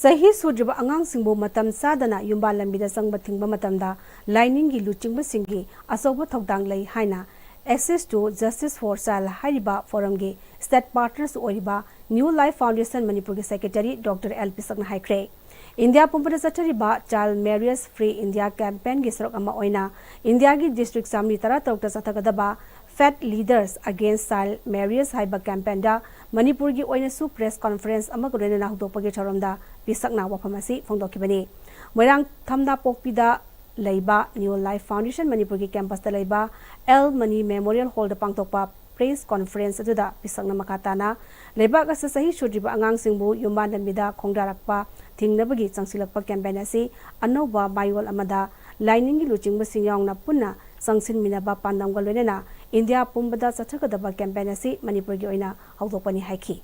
ꯆꯍꯤ ꯁꯨꯗ꯭ꯔꯤꯕ ꯑꯉꯥꯡꯁꯤꯡꯕꯨ ꯃꯇꯝ ꯆꯥꯗꯅ ꯌꯨꯝꯕꯥꯜ ꯂꯝꯕꯤꯗ ꯆꯪꯕ ꯊꯤꯡꯕ ꯃꯇꯝꯗ ꯂꯥꯏꯅꯤꯡꯒꯤ ꯂꯨꯆꯤꯡꯕꯁꯤꯡꯒꯤ ꯑꯆꯧꯕ ꯊꯧꯗꯥꯡ ꯂꯩ ꯍꯥꯏꯅ Access to Justice for Child ꯍꯥꯏꯔꯤꯕ ꯐꯣꯔꯝꯒꯤ ꯁ꯭ꯇꯦꯠ ꯄꯥꯔꯠꯅꯔꯁꯨ ꯑꯣꯏꯔꯤꯕ New Life Foundation ꯃꯅꯤꯄꯨꯔꯒꯤ ꯁꯦꯀ꯭ꯔꯦꯇꯔꯤ ꯗꯣꯛꯇꯔ ꯑꯦꯜ ꯄꯤꯁꯛꯅ ꯍꯥꯏꯈ꯭ꯔꯦ꯫ ꯏꯟꯗꯤꯌꯥ ꯄꯨꯝꯕꯗ ꯆꯠꯊꯔꯤꯕ Child Marriage Free India campaignꯒꯤ ꯁꯔꯨꯛ ꯑꯃ ꯑꯣꯏꯅ ꯏꯟꯗꯤꯌꯥꯒꯤ ꯗꯤꯁꯇ꯭ꯔꯤꯛ ꯆꯥꯃꯔꯤ ꯇꯔꯥꯇꯔꯨꯛꯇ ꯆꯠꯊꯒꯗꯕ Faith Leaders Against Child Marriage ꯍꯥꯏꯕ campaignꯗ ꯃꯅꯤꯄꯨꯔꯒꯤ ꯑꯣꯏꯅꯁꯨ press conference ꯑꯃꯒ ꯂꯣꯏꯅꯅ ꯍꯧꯗꯣꯛꯄꯒꯤ ꯊꯧꯔꯝꯗ ꯄꯤꯁꯛꯅ ꯋꯥꯐꯝ ꯑꯁꯤ ꯐꯣꯡꯗꯣꯛꯈꯤꯕꯅꯤ꯫ ꯃꯣꯏꯔꯥꯡ ꯊꯝꯅꯥꯄꯣꯛꯄꯤꯗ ꯂꯩꯕ New Life Foundation ꯃꯅꯤꯄꯨꯔꯒꯤ campusꯇ ꯂꯩꯕ ꯑꯦꯜ ꯃꯅꯤ Memorial Hallꯗ ꯄꯥꯡꯊꯣꯛꯄ press conference ꯑꯗꯨꯗ ꯄꯤꯁꯛꯅ ꯃꯈꯥ ꯇꯥꯅ ꯂꯩꯕꯥꯛ ꯑꯁꯤꯗ ꯆꯍꯤ ꯁꯨꯗ꯭ꯔꯤꯕ ꯑꯉꯥꯡꯁꯤꯡꯕꯨ ꯌꯨꯝꯕꯥꯟ ꯂꯝꯕꯤꯗ ꯈꯣꯡꯗꯥꯔꯛꯄ ꯊꯤꯡꯅꯕꯒꯤ ꯆꯪꯁꯤꯜꯂꯛꯄ campaign ꯑꯁꯤ ꯑꯅꯧꯕ ꯃꯥꯌꯣꯜ ꯑꯃꯗ ꯂꯥꯏꯅꯤꯡꯒꯤ ꯂꯨꯆꯤꯡꯕꯁꯤꯡ ꯌꯥꯎꯅ ꯄꯨꯟꯅ ꯆꯪꯁꯤꯟꯃꯤꯟꯅꯕ ꯄꯥꯟꯗꯝꯒ ꯂꯣꯏꯅꯅ ꯏꯟꯗꯤꯌꯥ ꯄꯨꯝꯕꯗ ꯆꯠꯊꯒꯗꯕ campaign ꯑꯁꯤ ꯃꯅꯤꯄꯨꯔꯒꯤ ꯑꯣꯏꯅ ꯍꯧꯗꯣꯛꯄꯅꯤ ꯍꯥꯏꯈꯤ꯫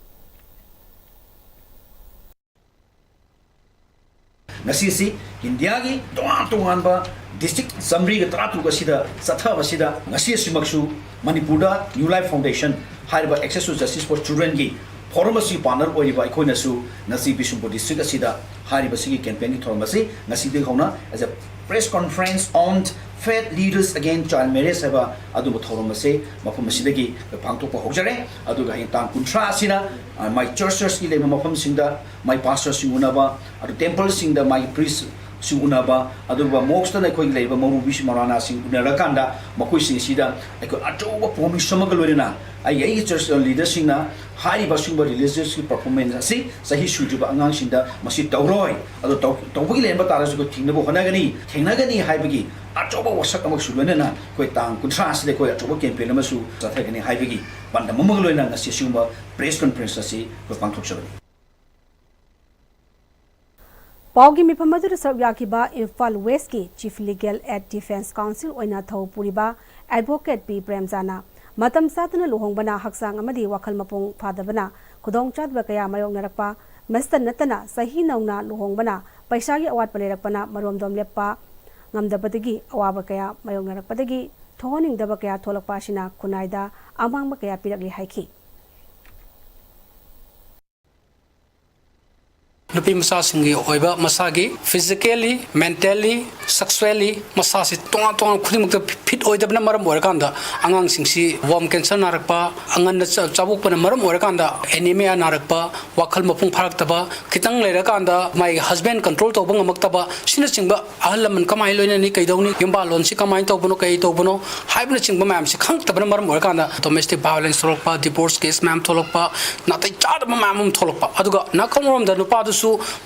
ꯉꯁꯤꯁꯤ ꯏꯟꯗꯤꯌꯥꯒꯤ ꯇꯣꯉꯥꯟ ꯇꯣꯉꯥꯟꯕ ꯗꯤꯁꯇ꯭ꯔꯤꯛ ꯆꯥꯃꯔꯤꯒ ꯇꯔꯥꯇꯔꯨꯛ ꯑꯁꯤꯗ ꯆꯠꯊꯕꯁꯤꯗ ꯉꯁꯤ ꯑꯁꯤꯃꯛꯁꯨ ꯃꯅꯤꯄꯨꯔꯗ New Life Foundation ꯍꯥꯏꯔꯤꯕ Access to Justice for Childrenꯒꯤ ꯐꯣꯔꯝ ꯑꯁꯤꯒꯤ ꯄꯥꯔꯠꯅꯔ ꯑꯣꯏꯔꯤꯕ ꯑꯩꯈꯣꯏꯅꯁꯨ ꯉꯁꯤ ꯕꯤꯁꯅꯨꯄꯨꯔ ꯗꯤꯁꯇ꯭ꯔꯤꯛ ꯑꯁꯤꯗ ꯍꯥꯏꯔꯤꯕꯁꯤꯒꯤ ꯀꯦꯝꯄꯦꯟꯒꯤ ꯊꯧꯔꯝ ꯑꯁꯤ ꯉꯁꯤꯗꯒꯤ ꯍꯧꯅ as a press conference on Faith Leaders Against Child Marriage ꯍꯥꯏꯕ ꯑꯗꯨꯒꯨꯝꯕ ꯊꯧꯔꯝ ꯑꯁꯤ ꯃꯐꯝ ꯑꯁꯤꯗꯒꯤ ꯄꯥꯡꯊꯣꯛꯄ ꯍꯧꯖꯔꯦ꯫ ꯑꯗꯨꯒ ꯍꯌꯦꯡ ꯇꯥꯡ ꯀꯨꯟꯊ꯭ꯔꯥ ꯑꯁꯤꯅ, ꯑ, ꯃꯥꯏ ꯆꯔꯆ ꯆꯔꯆꯀꯤ ꯂꯩꯕ ꯃꯐꯝꯁꯤꯡꯗ ꯃꯥꯏ ꯄꯥꯁꯇꯔꯁꯤꯡ ꯎꯅꯕ, ꯑꯗꯨ ꯇꯦꯝꯄꯜꯁꯤꯡꯗ ꯃꯥꯒꯤ ꯄ꯭ꯔꯤꯁꯁꯤꯡ ꯎꯅꯕ, ꯑꯗꯨꯒ ꯃꯣꯛꯁꯇꯅ ꯑꯩꯈꯣꯏꯒꯤ ꯂꯩꯔꯤꯕ ꯃꯧꯔꯨꯕꯤꯁꯤꯡ ꯃꯧꯂꯥꯅꯥꯁꯤꯡ ꯎꯅꯔꯀꯥꯟꯗ ꯃꯈꯣꯏꯁꯤꯡ ꯑꯁꯤꯗ ꯑꯩꯈꯣꯏ ꯑꯆꯧꯕ ꯄ꯭ꯔꯣꯃꯤꯁ ꯑꯃꯒ ꯂꯣꯏꯅꯅ ꯑꯩꯒꯤ, ꯑꯩꯒꯤ ꯆꯔꯆ ꯂꯤꯗꯔꯁꯤꯡꯅ ꯍꯥꯏꯔꯤꯕ ꯑꯁꯤꯒꯨꯝꯕ ꯔꯤꯂꯤꯖꯤꯌꯁꯀꯤ ꯄꯔꯐꯣꯔꯃꯦꯟꯁ ꯑꯁꯤ ꯆꯍꯤ ꯁꯨꯗ꯭ꯔꯤꯕ ꯑꯉꯥꯡꯁꯤꯡꯗ ꯃꯁꯤ ꯇꯧꯔꯣꯏ, ꯑꯗꯣ ꯇꯧ-, ꯇꯧꯕꯒꯤ ꯂꯩꯔꯝꯕ ꯇꯥꯔꯒꯁꯨ ꯑꯩꯈꯣꯏ ꯊꯤꯡꯅꯕ ꯍꯣꯠꯅꯒꯅꯤ, ꯊꯦꯡꯅꯒꯅꯤ ꯍꯥꯏꯕꯒꯤ ꯑꯆꯧꯕ ꯋꯥꯁꯛ ꯑꯃꯁꯨ ꯂꯣꯏꯅꯅ ꯑꯩꯈꯣꯏ ꯇꯥꯡ ꯀꯨꯟꯊ꯭ꯔꯥ ꯑꯁꯤꯗ ꯑꯩꯈꯣꯏ ꯑꯆꯧꯕ ꯀꯦꯝꯄꯦꯟ ꯑꯃꯁꯨ ꯆꯠꯊꯒꯅꯤ ꯍꯥꯏꯕꯒꯤ ꯄꯥꯟꯗꯝ ꯑꯃꯒ ꯂꯣꯏꯅꯅ ꯉꯁꯤ ꯑꯁꯤꯒꯨꯝꯕ ꯄ꯭ꯔꯦꯁ ꯀꯟꯐꯔꯦꯟꯁ ꯑꯁꯤ ꯑꯩꯈꯣꯏ ꯄꯥꯡꯊꯣꯛꯆꯕꯅꯤ꯫ ꯄꯥꯎꯒꯤ ꯃꯤꯐꯝ ꯑꯗꯨꯗ ꯁꯔꯨꯛ ꯌꯥꯈꯤꯕ ꯏꯝꯐꯥꯜ ꯋꯦꯁꯀꯤ chief legal aid defence council ꯑꯣꯏꯅ ꯊꯧ ꯄꯨꯔꯤꯕ ꯑꯦꯗꯚꯣꯀꯦꯠ ꯄꯤ ꯄ꯭ꯔꯦꯝꯖꯥꯅ ꯃꯇꯝ ꯆꯥꯗꯅ ꯂꯨꯍꯣꯡꯕꯅ ꯍꯛꯆꯥꯡ ꯑꯃꯗꯤ ꯋꯥꯈꯜ ꯃꯄꯨꯡ ꯐꯥꯗꯕꯅ ꯈꯨꯗꯣꯡꯆꯥꯗꯕ ꯀꯌꯥ ꯃꯥꯌꯣꯛꯅꯔꯛꯄ, ꯃꯁꯤꯇ ꯅꯠꯇꯅ ꯆꯍꯤ ꯅꯧꯅ ꯂꯨꯍꯣꯡꯕꯅ ꯄꯩꯁꯥꯒꯤ ꯑꯋꯥꯠꯄ ꯂꯩꯔꯛꯄꯅ ꯃꯔꯣꯝꯗꯣꯝ ꯂꯦꯞꯄ ꯉꯝꯗꯕꯗꯒꯤ ꯑꯋꯥꯕ ꯀꯌꯥ ꯃꯥꯌꯣꯛꯅꯔꯛꯄꯗꯒꯤ ꯊꯣꯛꯍꯟꯅꯤꯡꯗꯕ ꯀꯌꯥ ꯊꯣꯛꯂꯛꯄ ꯑꯁꯤꯅ ꯈꯨꯟꯅꯥꯏꯗ ꯑꯃꯥꯡꯕ ꯀꯌꯥ ꯄꯤꯔꯛꯂꯤ ꯍꯥꯏꯈꯤ꯫ ꯅꯨꯄꯤ ꯃꯆꯥꯁꯤꯡꯒꯤ ꯑꯣꯏꯕ ꯃꯁꯥꯒꯤ physically, mentally, sexually ꯃꯁꯥꯁꯤ ꯇꯣꯉꯥꯟ ꯇꯣꯉꯥꯟ ꯈꯨꯗꯤꯡꯃꯛꯇ ꯐꯤꯠ ꯑꯣꯏꯗꯕꯅ ꯃꯔꯝ ꯑꯣꯏꯔꯀꯥꯟꯗ ꯑꯉꯥꯡꯁꯤꯡꯁꯤ ꯋꯥꯔꯝ ꯀꯦꯟꯁꯔ ꯅꯥꯔꯛꯄ, ꯑꯉꯟꯅ ꯆ-, ꯆꯥꯎꯕꯣꯛꯄꯅ ꯃꯔꯝ ꯑꯣꯏꯔꯀꯥꯟꯗ ꯑꯦꯅꯤꯃꯤꯌꯥ ꯅꯥꯔꯛꯄ, ꯋꯥꯈꯜ ꯃꯄꯨꯡ ꯐꯥꯔꯛꯇꯕ, ꯈꯤꯇꯪ ꯂꯩꯔꯀꯥꯟꯗ ꯃꯥꯒꯤ ꯍꯁꯕꯦꯟ ꯀꯟꯇ꯭ꯔꯣꯜ ꯇꯧꯕ ꯉꯝꯃꯛꯇꯕ, ꯁꯤꯅꯆꯤꯡꯕ ꯑꯍꯜ ꯂꯃꯟ ꯀꯃꯥꯏꯅ ꯂꯣꯏꯅꯅꯤ, ꯀꯩꯗꯧꯅꯤ, ꯌꯨꯝꯕꯥꯜꯂꯣꯟꯁꯤ ꯀꯃꯥꯏꯅ ꯇꯧꯕꯅꯣ, ꯀꯩ ꯇꯧꯕꯅꯣ ꯍꯥꯏꯕꯅꯆꯤꯡꯕ ꯃꯌꯥꯝꯁꯤ ꯈꯪꯉꯛꯇꯕꯅ ꯃꯔꯝ ꯑꯣꯏꯔꯀꯥꯟꯗ domestic violence ꯊꯣꯛꯂꯛꯄ, divorce case ꯃꯌꯥꯝ ꯊꯣꯛꯂꯛꯄ, ꯅꯥꯇꯩ ꯆꯥꯗꯕ ꯃꯌꯥꯝ ꯑꯃ ꯊꯣꯛꯂꯛꯄ꯫ ꯑꯗꯨꯒ ꯅꯥꯀꯜꯔꯣꯝꯗ ꯅꯨꯄꯥꯗꯨꯁꯨ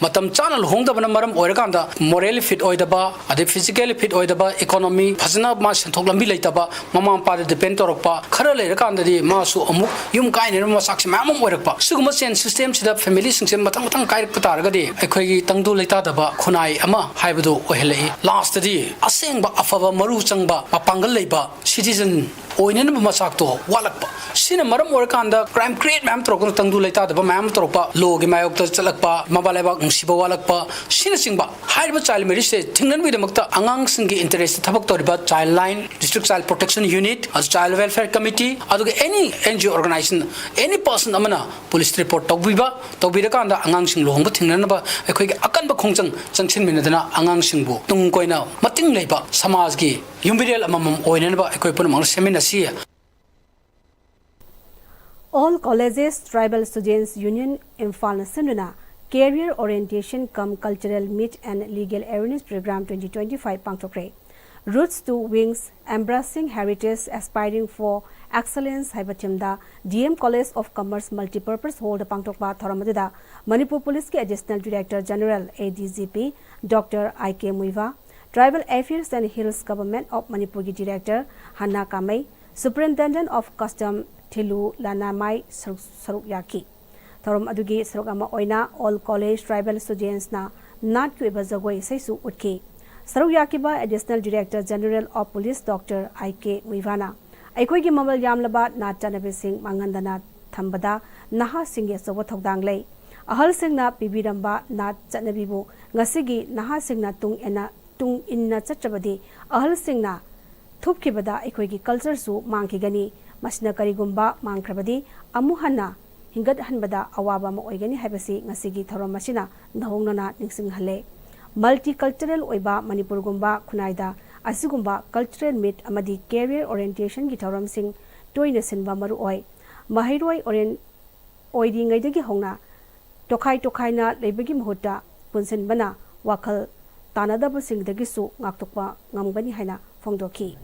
ꯃꯇꯝ ꯆꯥꯅ ꯂꯨꯍꯣꯡꯗꯕꯅ ꯃꯔꯝ ꯑꯣꯏꯔꯀꯥꯟꯗ morally fit ꯑꯣꯏꯗꯕ, ꯑꯗꯩ physically fit ꯑꯣꯏꯗꯕ, economy ꯐꯖꯅ ꯃꯥ ꯁꯦꯟꯊꯣꯛ ꯂꯝꯕꯤ ꯂꯩꯇꯕ, ꯃꯃꯥ ꯃꯄꯥꯗ depend ꯇꯧꯔꯛꯄ, ꯈꯔ ꯂꯩꯔꯀꯥꯟꯗꯗꯤ ꯃꯥꯁꯨ ꯑꯃꯨꯛ ꯌꯨꯝ ꯀꯥꯏꯅꯅꯕ ꯃꯆꯥꯛꯁꯦ ꯃꯌꯥꯝ ꯑꯃ ꯑꯣꯏꯔꯛꯄ꯫ ꯁꯤꯒꯨꯝꯕ ꯆꯦꯟ ꯁꯤꯁꯇꯦꯝꯁꯤꯗ ꯐꯦꯃꯤꯂꯤꯁꯤꯡꯁꯦ ꯃꯊꯪ ꯃꯊꯪ ꯀꯥꯏꯔꯛꯄ ꯇꯥꯔꯒꯗꯤ ꯑꯩꯈꯣꯏꯒꯤ ꯇꯪꯗꯨ ꯂꯩꯇꯥꯗꯕ ꯈꯨꯟꯅꯥꯏ ꯑꯃ ꯍꯥꯏꯕꯗꯨ ꯑꯣꯏꯍꯜꯂꯛꯏ꯫ ꯂꯥꯁꯇꯗꯤ ꯑꯁꯦꯡꯕ ꯑꯐꯕ ꯃꯔꯨ ꯆꯪꯕ ꯃꯄꯥꯡꯒꯜ ꯂꯩꯕ citizen ꯑꯣꯏꯅꯅꯕ ꯃꯆꯥꯛꯇꯣ ꯋꯥꯠꯂꯛꯄ꯫ ꯁꯤꯅ ꯃꯔꯝ ꯑꯣꯏꯔꯀꯥꯟꯗ crime create ꯃꯌꯥꯝ ꯇꯧꯔꯛꯄ, ꯇꯪꯗꯨ ꯂꯩꯇꯥꯗꯕ ꯃꯌꯥꯝ ꯇꯧꯔꯛꯄ, ꯂꯣꯒꯤ ꯃꯥꯌꯣꯛꯇ ꯆꯠꯂꯛꯄ, ꯃꯃꯥ ꯂꯩꯕꯥꯛ ꯅꯨꯡꯁꯤꯕ ꯋꯥꯠꯂꯛꯄ, ꯁꯤꯅꯆꯤꯡꯕ ꯍꯥꯏꯔꯤꯕ ꯆꯥꯏꯜ ꯃꯦꯔꯤꯖꯁꯦ ꯊꯤꯡꯅꯅꯕꯒꯤꯗꯃꯛꯇ ꯑꯉꯥꯡꯁꯤꯡꯒꯤ ꯏꯟꯇꯔꯦꯁꯇ ꯊꯕꯛ ꯇꯧꯔꯤꯕ child line, district child protection unit, ꯑꯗꯨ ꯆꯥꯏꯜ ꯋꯦꯜꯐꯤꯌꯔ ꯀꯃꯤꯇꯤ, ꯑꯗꯨꯒ ꯑꯦꯅꯤ and G O organisation, any person ꯑꯃꯅ ꯄꯨꯂꯤꯁꯇ ꯔꯤꯄꯣꯔꯠ ꯇꯧꯕꯤꯕ, ꯇꯧꯕꯤꯔꯀꯥꯟꯗ ꯑꯉꯥꯡꯁꯤꯡ ꯂꯨꯍꯣꯡꯕ ꯊꯤꯡꯅꯅꯕ ꯑꯩꯈꯣꯏꯒꯤ ꯑꯀꯟꯕ ꯈꯣꯡꯖꯪ ꯆꯪꯁꯤꯟꯃꯤꯟꯅꯗꯨꯅ ꯑꯉꯥꯡꯁꯤꯡꯕꯨ ꯇꯨꯡ ꯀꯣꯏꯅ ꯃꯇꯤꯡ ꯂꯩꯕ ꯁꯃꯥꯖꯒꯤ ꯌꯨꯝꯕꯤꯔꯦꯜ ꯑꯃꯃꯝ ꯑꯣꯏꯅꯅꯕ ꯑꯩꯈꯣꯏ ꯄꯨꯝꯅꯃꯛꯅ ꯁꯦꯝꯃꯤꯟꯅꯁꯤ꯫ All Colleges Tribal Students Union ꯏꯝꯐꯥꯜꯅ ꯁꯤꯟꯗꯨꯅ Career Orientation cum Cultural Meet and Legal Awareness Program twenty twenty-five ꯄꯥꯡꯊꯣꯛꯈ꯭ꯔꯦ꯫ Roots to Wings, Embracing Heritage, Aspiring for Excellence ꯍꯥꯏꯕ ꯊꯤꯝꯗ D M College of Commerce Multipurpose Hallꯗ ꯄꯥꯡꯊꯣꯛꯄ ꯊꯧꯔꯝ ꯑꯗꯨꯗ ꯃꯅꯤꯄꯨꯔ ꯄꯨꯂꯤꯁꯀꯤ Additional Director General, A D G P, Doctor I K Muivah, Tribal Affairs and Hills Government of ꯃꯅꯤꯄꯨꯔꯒꯤ Director ꯍꯟꯅꯥ ꯀꯥꯃꯩ, Superintendent of Custom ꯊꯤꯂꯨ ꯂꯅꯥꯃꯥꯏ ꯁꯔꯨꯛ, ꯁꯔꯨꯛ ꯌꯥꯈꯤ꯫ ꯊꯧꯔꯝ ꯑꯗꯨꯒꯤ ꯁꯔꯨꯛ ꯑꯃ ꯑꯣꯏꯅ All College Tribal Studentsꯅ ꯅꯥꯠꯀꯤ ꯑꯣꯏꯕ ꯖꯒꯣꯏ ꯏꯁꯩꯁꯨ ꯎꯠꯈꯤ꯫ ꯁꯔꯨꯛ ꯌꯥꯈꯤꯕ Additional Director General of Police Doctor I K ꯃꯨꯏꯚꯥꯅ ꯑꯩꯈꯣꯏꯒꯤ ꯃꯃꯜ ꯌꯥꯝꯂꯕ ꯅꯥꯠ ꯆꯠꯅꯕꯤꯁꯤꯡ ꯃꯥꯡꯍꯟꯗꯅ ꯊꯝꯕꯗ ꯅꯍꯥꯁꯤꯡꯒꯤ ꯑꯆꯧꯕ ꯊꯧꯗꯥꯡ ꯂꯩ꯫ ꯑꯍꯜꯁꯤꯡꯅ ꯄꯤꯕꯤꯔꯝꯕ ꯅꯥꯠ ꯆꯠꯅꯕꯤꯕꯨ ꯉꯁꯤꯒꯤ ꯅꯍꯥꯁꯤꯡꯅ ꯇꯨꯡ ꯏꯟꯅ, ꯇꯨꯡ ꯏꯟꯅ ꯆꯠꯇ꯭ꯔꯕꯗꯤ ꯑꯍꯜꯁꯤꯡꯅ ꯊꯨꯞꯈꯤꯕꯗ ꯑꯩꯈꯣꯏꯒꯤ cultureꯁꯨ ꯃꯥꯡꯈꯤꯒꯅꯤ꯫ ꯃꯁꯤꯅ ꯀꯔꯤꯒꯨꯝꯕ ꯃꯥꯡꯈ꯭ꯔꯕꯗꯤ ꯑꯃꯨꯛ ꯍꯟꯅ ꯍꯤꯡꯒꯠꯍꯟꯕꯗ ꯑꯋꯥꯕ ꯑꯃ ꯑꯣꯏꯒꯅꯤ ꯍꯥꯏꯕꯁꯤ ꯉꯁꯤꯒꯤ ꯊꯧꯔꯝ ꯑꯁꯤꯅ ꯅꯧꯍꯧꯅꯅ ꯅꯤꯡꯁꯤꯡꯍꯜꯂꯦ꯫ Multicultural ꯑꯣꯏꯕ ꯃꯅꯤꯄꯨꯔꯒꯨꯝꯕ ꯈꯨꯟꯅꯥꯏꯗ ꯑꯁꯤꯒꯨꯝꯕ cultural meet ꯑꯃꯗꯤ career orientationꯒꯤ ꯊꯧꯔꯝꯁꯤꯡ ꯇꯣꯏꯅ ꯁꯤꯟꯕ ꯃꯔꯨ ꯑꯣꯏ꯫ ꯃꯍꯩꯔꯣꯏ ꯑꯣꯏꯔꯤꯉꯩꯗꯒꯤ ꯍꯧꯅ ꯇꯣꯈꯥꯏ ꯇꯣꯈꯥꯏꯅ ꯂꯩꯕꯒꯤ ꯃꯍꯨꯠꯇ ꯄꯨꯟꯁꯤꯟꯕꯅ ꯋꯥꯈꯜ ꯇꯥꯅꯗꯕꯁꯤꯡꯗꯒꯤꯁꯨ ꯉꯥꯛꯊꯣꯛꯄ ꯉꯝꯒꯅꯤ ꯍꯥꯏꯅ ꯐꯣꯡꯗꯣꯛꯈꯤ꯫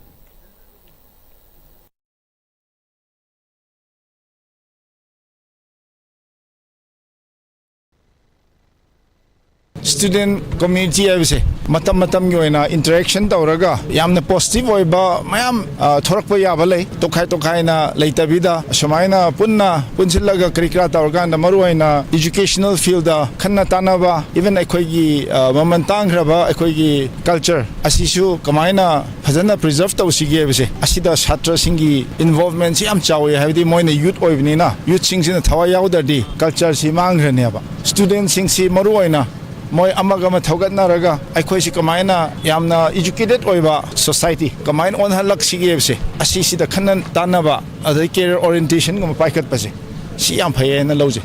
Student community ꯍꯥꯏꯕꯁꯦ ꯃꯇꯝ ꯃꯇꯝꯒꯤ ꯑꯣꯏꯅ interaction ꯇꯧꯔꯒ ꯌꯥꯝꯅ positive ꯑꯣꯏꯕ ꯃꯌꯥꯝ, ꯑ, ꯊꯣꯔꯛꯄ ꯌꯥꯕ ꯂꯩ꯫ ꯇꯣꯈꯥꯏ ꯇꯣꯈꯥꯏꯅ ꯂꯩꯇꯕꯤꯗ ꯁꯨꯃꯥꯏꯅ ꯄꯨꯟꯅ ꯄꯨꯟꯁꯤꯜꯂꯒ ꯀꯔꯤ ꯀꯔꯥ ꯇꯧꯔꯀꯥꯟꯗ ꯃꯔꯨꯑꯣꯏꯅ educational field ꯗ ꯈꯟꯅ ꯇꯥꯟꯅꯕ, even ꯑꯩꯈꯣꯏꯒꯤ, ꯑ, ꯃꯃꯜ ꯇꯥꯡꯈ꯭ꯔꯕ ꯑꯩꯈꯣꯏꯒꯤ culture ꯑꯁꯤꯁꯨ ꯀꯃꯥꯏꯅ ꯐꯖꯅ preserve ꯇꯧꯁꯤꯒꯦ ꯍꯥꯏꯕꯁꯦ, ꯑꯁꯤꯗ ꯁꯥꯇ꯭ꯔꯁꯤꯡꯒꯤ involvement ꯁꯤ ꯌꯥꯝ ꯆꯥꯎꯋꯤ꯫ ꯍꯥꯏꯕꯗꯤ ꯃꯣꯏꯅ youth ꯑꯣꯏꯕꯅꯤꯅ, youth ꯁꯤꯡꯁꯤꯅ ꯊꯋꯥꯏ ꯌꯥꯎꯗ꯭ꯔꯗꯤ culture ꯁꯤ ꯃꯥꯡꯈ꯭ꯔꯅꯦꯕ꯫ Student ꯁꯤꯡꯁꯤ ꯃꯔꯨꯑꯣꯏꯅ ꯃꯣꯏ ꯑꯃꯒ ꯑꯃ ꯊꯧꯒꯠꯅꯔꯒ ꯑꯩꯈꯣꯏꯁꯤ ꯀꯃꯥꯏꯅ ꯌꯥꯝꯅ educated ꯑꯣꯏꯕ society ꯀꯃꯥꯏꯅ ꯑꯣꯟꯍꯜꯂꯛꯁꯤꯒꯦ ꯍꯥꯏꯕꯁꯦ, ꯑꯁꯤꯁꯤꯗ ꯈꯟꯅ ꯇꯥꯟꯅꯕ, ꯑꯗꯩ career orientation ꯒꯨꯝꯕ ꯄꯥꯏꯈꯠꯄꯁꯦ, ꯁꯤ ꯌꯥꯝ ꯐꯩ ꯍꯥꯏꯅ ꯂꯧꯖꯩ꯫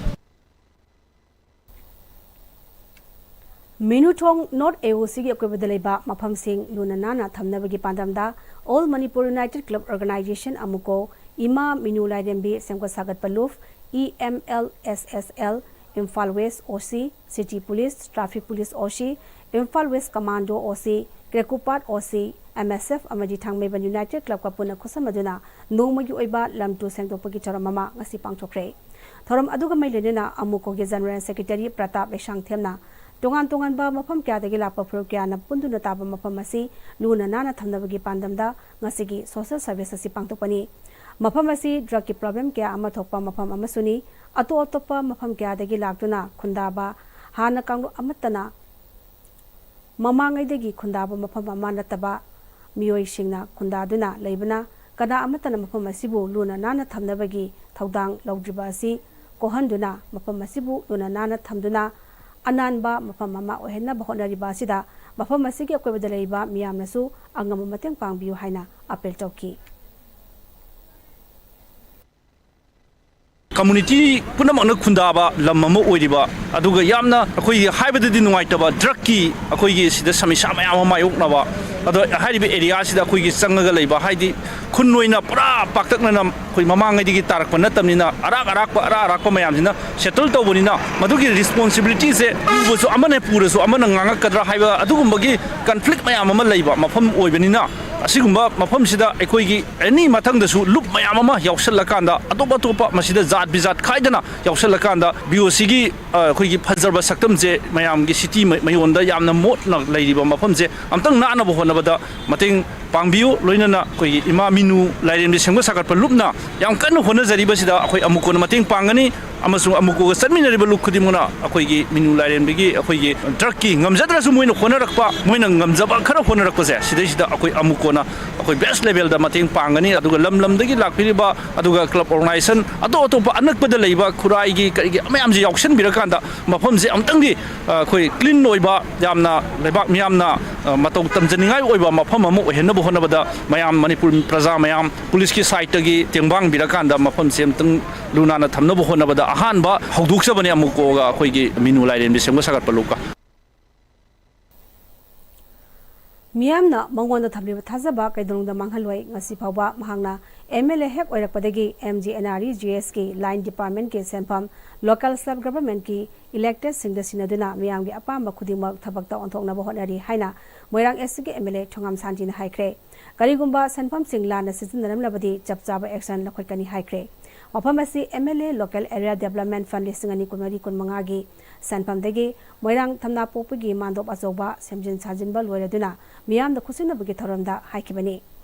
ꯃꯤꯅꯨꯊꯣꯡ North A O C ꯒꯤ ꯑꯀꯣꯏꯕꯗ ꯂꯩꯕ ꯃꯐꯝꯁꯤꯡ ꯂꯨꯅ ꯅꯥꯟꯅ ꯊꯝꯅꯕꯒꯤ ꯄꯥꯟꯗꯝꯗ All Manipur United Club Organization ꯑꯃꯨꯀꯣ, ꯏꯃꯥ ꯃꯤꯅꯨ ꯂꯥꯏꯔꯦꯝꯕꯤ ꯁꯦꯝꯒꯠ ꯁꯥꯒꯠꯄ ꯂꯨꯞ, E M L S S L, Imphal West O C, City Police, Traffic Police O C, Imphal West Commando O C, ꯀ꯭ꯔꯦꯀꯨꯄꯥꯠ O C, M S F ꯑꯃꯗꯤ ꯊꯥꯡꯃꯩꯕꯟ United Club ꯀ ꯄꯨꯟꯅ ꯈꯨꯠꯁꯝꯅꯗꯨꯅ ꯅꯣꯡꯃꯒꯤ ꯑꯣꯏꯕ ꯂꯝ ꯇꯨ ꯁꯦꯡꯗꯣꯛꯄꯒꯤ ꯊꯧꯔꯝ ꯑꯃ ꯉꯁꯤ ꯄꯥꯡꯊꯣꯛꯈ꯭ꯔꯦ꯫ ꯊꯧꯔꯝ ꯑꯗꯨꯒ ꯃꯔꯤ ꯂꯩꯅꯅ ꯑꯃꯨꯀꯣꯒꯤ General Secretary ꯄ꯭ꯔꯇꯥꯞ ꯂꯩꯁꯥꯡꯊꯦꯝꯅ ꯇꯣꯉꯥꯟ ꯇꯣꯉꯥꯟꯕ ꯃꯐꯝ ꯀꯌꯥꯗꯒꯤ ꯂꯥꯛꯄ ꯐꯨꯔꯨꯞ ꯀꯌꯥꯅ ꯄꯨꯟꯗꯨꯅ ꯇꯥꯕ ꯃꯐꯝ ꯑꯁꯤ ꯂꯨꯅ ꯅꯥꯟꯅ ꯊꯝꯅꯕꯒꯤ ꯄꯥꯟꯗꯝꯗ ꯉꯁꯤꯒꯤ social service ꯑꯁꯤ ꯄꯥꯡꯊꯣꯛꯄꯅꯤ꯫ ꯃꯐꯝ ꯑꯁꯤ drug ꯀꯤ problem ꯀꯌꯥ ꯑꯃ ꯊꯣꯛꯄ ꯃꯐꯝ ꯑꯃꯁꯨꯅꯤ꯫ ꯑꯇꯣꯞ ꯑꯇꯣꯞꯄ ꯃꯐꯝ ꯀꯌꯥꯗꯒꯤ ꯂꯥꯛꯇꯨꯅ ꯈꯨꯟꯗꯥꯕ, ꯍꯥꯟꯅ ꯀꯥꯡꯂꯨꯞ ꯑꯃꯠꯇꯅ ꯃꯃꯥꯡꯉꯩꯗꯒꯤ ꯈꯨꯟꯗꯥꯕ ꯃꯐꯝ ꯑꯃ ꯅꯠꯇꯕ ꯃꯤꯑꯣꯏꯁꯤꯡꯅ ꯈꯨꯟꯗꯥꯗꯨꯅ ꯂꯩꯕꯅ ꯀꯅꯥ ꯑꯃꯠꯇꯅ ꯃꯐꯝ ꯑꯁꯤꯕꯨ ꯂꯨꯅ ꯅꯥꯟꯅ ꯊꯝꯅꯕꯒꯤ ꯊꯧꯗꯥꯡ ꯂꯧꯗ꯭ꯔꯤꯕ ꯑꯁꯤ ꯀꯣꯛꯍꯟꯗꯨꯅ ꯃꯐꯝ ꯑꯁꯤꯕꯨ ꯂꯨꯅ ꯅꯥꯟꯅ ꯊꯝꯗꯨꯅ ꯑꯅꯥꯟꯕ ꯃꯐꯝ ꯑꯃ ꯑꯣꯏꯍꯟꯅꯕ ꯍꯣꯠꯅꯔꯤꯕ ꯑꯁꯤꯗ ꯃꯐꯝ ꯑꯁꯤꯒꯤ ꯑꯀꯣꯏꯕꯗ ꯂꯩꯔꯤꯕ ꯃꯤꯌꯥꯝꯅꯁꯨ ꯑꯉꯝꯕ ꯃꯇꯦꯡ ꯄꯥꯡꯕꯤꯌꯨ ꯍꯥꯏꯅ appeal ꯇꯧꯈꯤ꯫ Community ꯄꯨꯝꯅꯃꯛꯅ ꯈꯨꯟꯗꯥꯕ ꯂꯝ ꯑꯃ ꯑꯣꯏꯔꯤꯕ, ꯑꯗꯨꯒ ꯌꯥꯝꯅ ꯑꯩꯈꯣꯏꯒꯤ ꯍꯥꯏꯕꯗꯗꯤ ꯅꯨꯡꯉꯥꯏꯇꯕ drug ꯀꯤ ꯑꯩꯈꯣꯏꯒꯤ ꯁꯤꯗ ꯁꯃꯁ꯭ꯌꯥ ꯃꯌꯥꯝ ꯑꯃ ꯃꯥꯌꯣꯛꯅꯕ, ꯑꯗꯣ ꯍꯥꯏꯔꯤꯕ area ꯁꯤꯗ ꯑꯩꯈꯣꯏꯒꯤ ꯆꯪꯉꯒ ꯂꯩꯕ, ꯍꯥꯏꯗꯤ ꯈꯨꯟ ꯑꯣꯏꯅ ꯄꯨꯔꯥ ꯄꯥꯛꯇꯛꯅꯅ ꯑꯩꯈꯣꯏ ꯃꯃꯥꯡꯉꯩꯗꯒꯤ ꯇꯥꯔꯛꯄ ꯅꯠꯇꯕꯅꯤꯅ ꯑꯔꯥꯛ ꯑꯔꯥꯛꯄ ꯑꯔꯥꯛ ꯑꯔꯥꯛꯄ ꯃꯌꯥꯝꯁꯤꯅ settle ꯇꯧꯕꯅꯤꯅ ꯃꯗꯨꯒꯤ responsibility ꯁꯦ ꯄꯨꯕꯁꯨ ꯑꯃꯅ ꯄꯨꯔꯁꯨ ꯑꯃꯅ ꯉꯥꯡꯉꯛꯀꯗ꯭ꯔꯥ ꯍꯥꯏꯕ ꯑꯗꯨꯒꯨꯝꯕꯒꯤ conflict ꯃꯌꯥꯝ ꯑꯃ ꯂꯩꯕ ꯃꯐꯝ ꯑꯣꯏꯕꯅꯤꯅ ꯑꯁꯤꯒꯨꯝꯕ ꯃꯐꯝꯁꯤꯗ ꯑꯩꯈꯣꯏꯒꯤ ꯑꯦꯅꯤ ꯃꯊꯪꯗꯁꯨ ꯂꯨꯞ ꯃꯌꯥꯝ ꯑꯃ ꯌꯥꯎꯁꯜꯂꯀꯥꯟꯗ, ꯑꯇꯣꯞ ꯑꯇꯣꯞꯄ ꯃꯁꯤꯗ ꯖꯥꯠ ꯕꯤꯖꯥꯠ ꯈꯥꯏꯗꯅ ꯌꯥꯎꯁꯜꯂꯀꯥꯟꯗ, ꯕꯤ ꯑꯣ ꯁꯤꯒꯤ, ꯑ, ꯑꯩꯈꯣꯏꯒꯤ ꯐꯖꯔꯕ ꯁꯛꯇꯝꯁꯦ ꯃꯌꯥꯝꯒꯤ ꯁꯤꯇꯤ ꯃ-, ꯃꯌꯣꯟꯗ ꯌꯥꯝꯅ ꯃꯣꯠꯅ ꯂꯩꯔꯤꯕ ꯃꯐꯝꯁꯦ ꯑꯝꯇꯪ ꯅꯥꯟꯅꯕ ꯍꯣꯠꯅꯕꯗ ꯃꯇꯦꯡ ꯄꯥꯡꯕꯤꯌꯨ꯫ ꯂꯣꯏꯅꯅ ꯑꯩꯈꯣꯏꯒꯤ ꯏꯃꯥ ꯃꯤꯅꯨ ꯂꯥꯏꯔꯦꯝꯕꯤ ꯁꯦꯝꯒꯠ ꯁꯥꯒꯠꯄ ꯂꯨꯞꯅ ꯌꯥꯝ ꯀꯟꯅ ꯍꯣꯠꯅꯖꯔꯤꯕꯁꯤꯗ ꯑꯩꯈꯣꯏ ꯑꯃꯨꯛ ꯀꯣꯟꯅ ꯃꯇꯦꯡ ꯄꯥꯡꯒꯅꯤ꯫ ꯑꯃꯁꯨꯡ ꯑꯃꯨꯀꯣꯒ ꯆꯠꯃꯤꯟꯅꯔꯤꯕ ꯂꯨꯞ ꯈꯨꯗꯤꯡꯃꯛꯅ ꯑꯩꯈꯣꯏꯒꯤ ꯃꯤꯅꯨ ꯂꯥꯏꯔꯦꯝꯕꯤꯒꯤ, ꯑꯩꯈꯣꯏꯒꯤ ꯗ꯭ꯔꯛꯀꯤ ꯉꯝꯖꯗ꯭ꯔꯁꯨ ꯃꯣꯏꯅ ꯍꯣꯠꯅꯔꯛꯄ, ꯃꯣꯏꯅ ꯉꯝꯖꯕ ꯈꯔ ꯍꯣꯠꯅꯔꯛꯄꯁꯦ, ꯁꯤꯗꯩꯁꯤꯗ ꯑꯩꯈꯣꯏ ꯑꯃꯨꯛ ꯀꯣꯟꯅ ꯑꯩꯈꯣꯏ ꯕꯦꯁ ꯂꯦꯚꯦꯜꯗ ꯃꯇꯦꯡ ꯄꯥꯡꯒꯅꯤ꯫ ꯑꯗꯨꯒ ꯂꯝ ꯂꯝꯗꯒꯤ ꯂꯥꯛꯄꯤꯔꯤꯕ, ꯑꯗꯨꯒ ꯀ꯭ꯂꯕ ꯑꯣꯔꯒꯅꯥꯏꯖꯦꯁꯟ ꯑꯇꯣꯞ ꯑꯇꯣꯞꯄ ꯑꯅꯛꯄꯗ ꯂꯩꯕ ꯈꯨꯔꯥꯏꯒꯤ ꯀꯔꯤꯒꯤ ꯃꯌꯥꯝꯁꯦ ꯌꯥꯎꯁꯟꯕꯤꯔꯀꯥꯟꯗ ꯃꯐꯝꯁꯦ ꯑꯃꯨꯛꯇꯪꯗꯤ, ꯑ, ꯑꯩꯈꯣꯏ ꯀ꯭ꯂꯤꯟ ꯑꯣꯏꯕ, ꯌꯥꯝꯅ ꯂꯩꯕꯥꯛ ꯃꯤꯌꯥꯝꯅ, ꯑ, ꯃꯇꯧ ꯇꯝꯖꯅꯤꯡꯉꯥꯏ ꯑꯣꯏꯕ ꯃꯐꯝ ꯑꯃ ꯑꯣꯏꯍꯟꯅꯕ ꯍꯣꯠꯅꯕꯗ ꯃꯌꯥꯝ, ꯃꯅꯤꯄꯨꯔ ꯄ꯭ꯔꯖꯥ ꯃꯌꯥꯝ ꯄꯨꯂꯤꯁꯀꯤ ꯁꯥꯏꯠꯇꯒꯤ ꯇꯦꯡꯕꯥꯡꯕꯤꯔꯀꯥꯟꯗ ꯃꯐꯝꯁꯦ ꯑꯃꯨꯛꯇꯪ ꯂꯨ ꯅꯥꯟꯅ ꯊꯝꯅꯕ ꯍꯣꯠꯅꯕꯗ ꯑꯍꯥꯟꯕ ꯍꯧꯗꯣꯛꯆꯕꯅꯦ ꯑꯃꯨꯛꯀꯣꯒ ꯑꯩꯈꯣꯏꯒꯤ ꯃꯤꯅꯨ ꯂꯥꯏꯔꯦꯝꯕꯤ ꯁꯦꯝꯒꯠ ꯁꯥꯒꯠꯄ ꯂꯨꯞꯀ꯫ ꯃꯤꯌꯥꯝꯅ ꯃꯉꯣꯟꯗ ꯊꯝꯂꯤꯕ ꯊꯥꯖꯕ ꯀꯩꯗꯧꯅꯨꯡꯗ ꯃꯥꯡꯍꯜꯂꯣꯏ꯫ ꯉꯁꯤ ꯐꯥꯎꯕ ꯃꯍꯥꯛꯅ ꯑꯦꯝ ꯑꯦꯜ ꯑꯦ ꯍꯦꯛ ꯑꯣꯏꯔꯛꯄꯗꯒꯤ M G N R E G ꯑꯦꯁꯀꯤ ꯂꯥꯏꯟ ꯗꯤꯄꯥꯔꯠꯃꯦꯟꯠꯀꯤ ꯁꯦꯟꯐꯝ, ꯂꯣꯀꯦꯜ ꯁꯦꯜꯐ ꯒꯚꯔꯟꯃꯦꯟꯠꯀꯤ ꯏꯂꯦꯛꯇꯦꯗꯁꯤꯡꯗ ꯁꯤꯟꯅꯗꯨꯅ ꯃꯤꯌꯥꯝꯒꯤ ꯑꯄꯥꯝꯕ ꯈꯨꯗꯤꯡꯃꯛ ꯊꯕꯛꯇ ꯑꯣꯟꯊꯣꯛꯅꯕ ꯍꯣꯠꯅꯔꯤ ꯍꯥꯏꯅ ꯃꯣꯏꯔꯥꯡ ꯑꯦꯁ ꯁꯤꯒꯤ ꯑꯦꯝ ꯑꯦꯜ ꯑꯦ ꯊꯣꯉꯥꯝ ꯁꯥꯟꯇꯤꯅ ꯍꯥꯏꯈ꯭ꯔꯦ꯫ ꯀꯔꯤꯒꯨꯝꯕ ꯁꯦꯟꯐꯝꯁꯤꯡ ꯂꯥꯟꯅ ꯁꯤꯖꯤꯟꯅꯔꯝꯂꯕꯗꯤ ꯆꯞ ꯆꯥꯕ ꯑꯦꯛꯁꯟ ꯂꯧꯈꯠꯀꯅꯤ ꯍꯥꯏꯈ꯭ꯔꯦ꯫ ꯃꯐꯝ ꯑꯁꯤ M L A local area development fund ꯂꯤꯁꯤꯡ ꯑꯅꯤ ꯀꯨꯟꯃꯔꯤ ꯀꯨꯟꯃꯉꯥꯒꯤ ꯁꯦꯟꯐꯝꯗꯒꯤ ꯃꯣꯏꯔꯥꯡ ꯊꯝꯅꯥꯄꯣꯛꯄꯤꯒꯤ ꯃꯥꯟꯗꯣꯞ ꯑꯆꯧꯕ ꯁꯦꯝꯖꯤꯟ ꯁꯥꯖꯤꯟꯕ ꯂꯣꯏꯔꯗꯨꯅ ꯃꯤꯌꯥꯝꯗ ꯈꯨꯠꯁꯤꯟꯅꯕꯒꯤ ꯊꯧꯔꯝꯗ ꯍꯥꯏꯈꯤꯕꯅꯤ꯫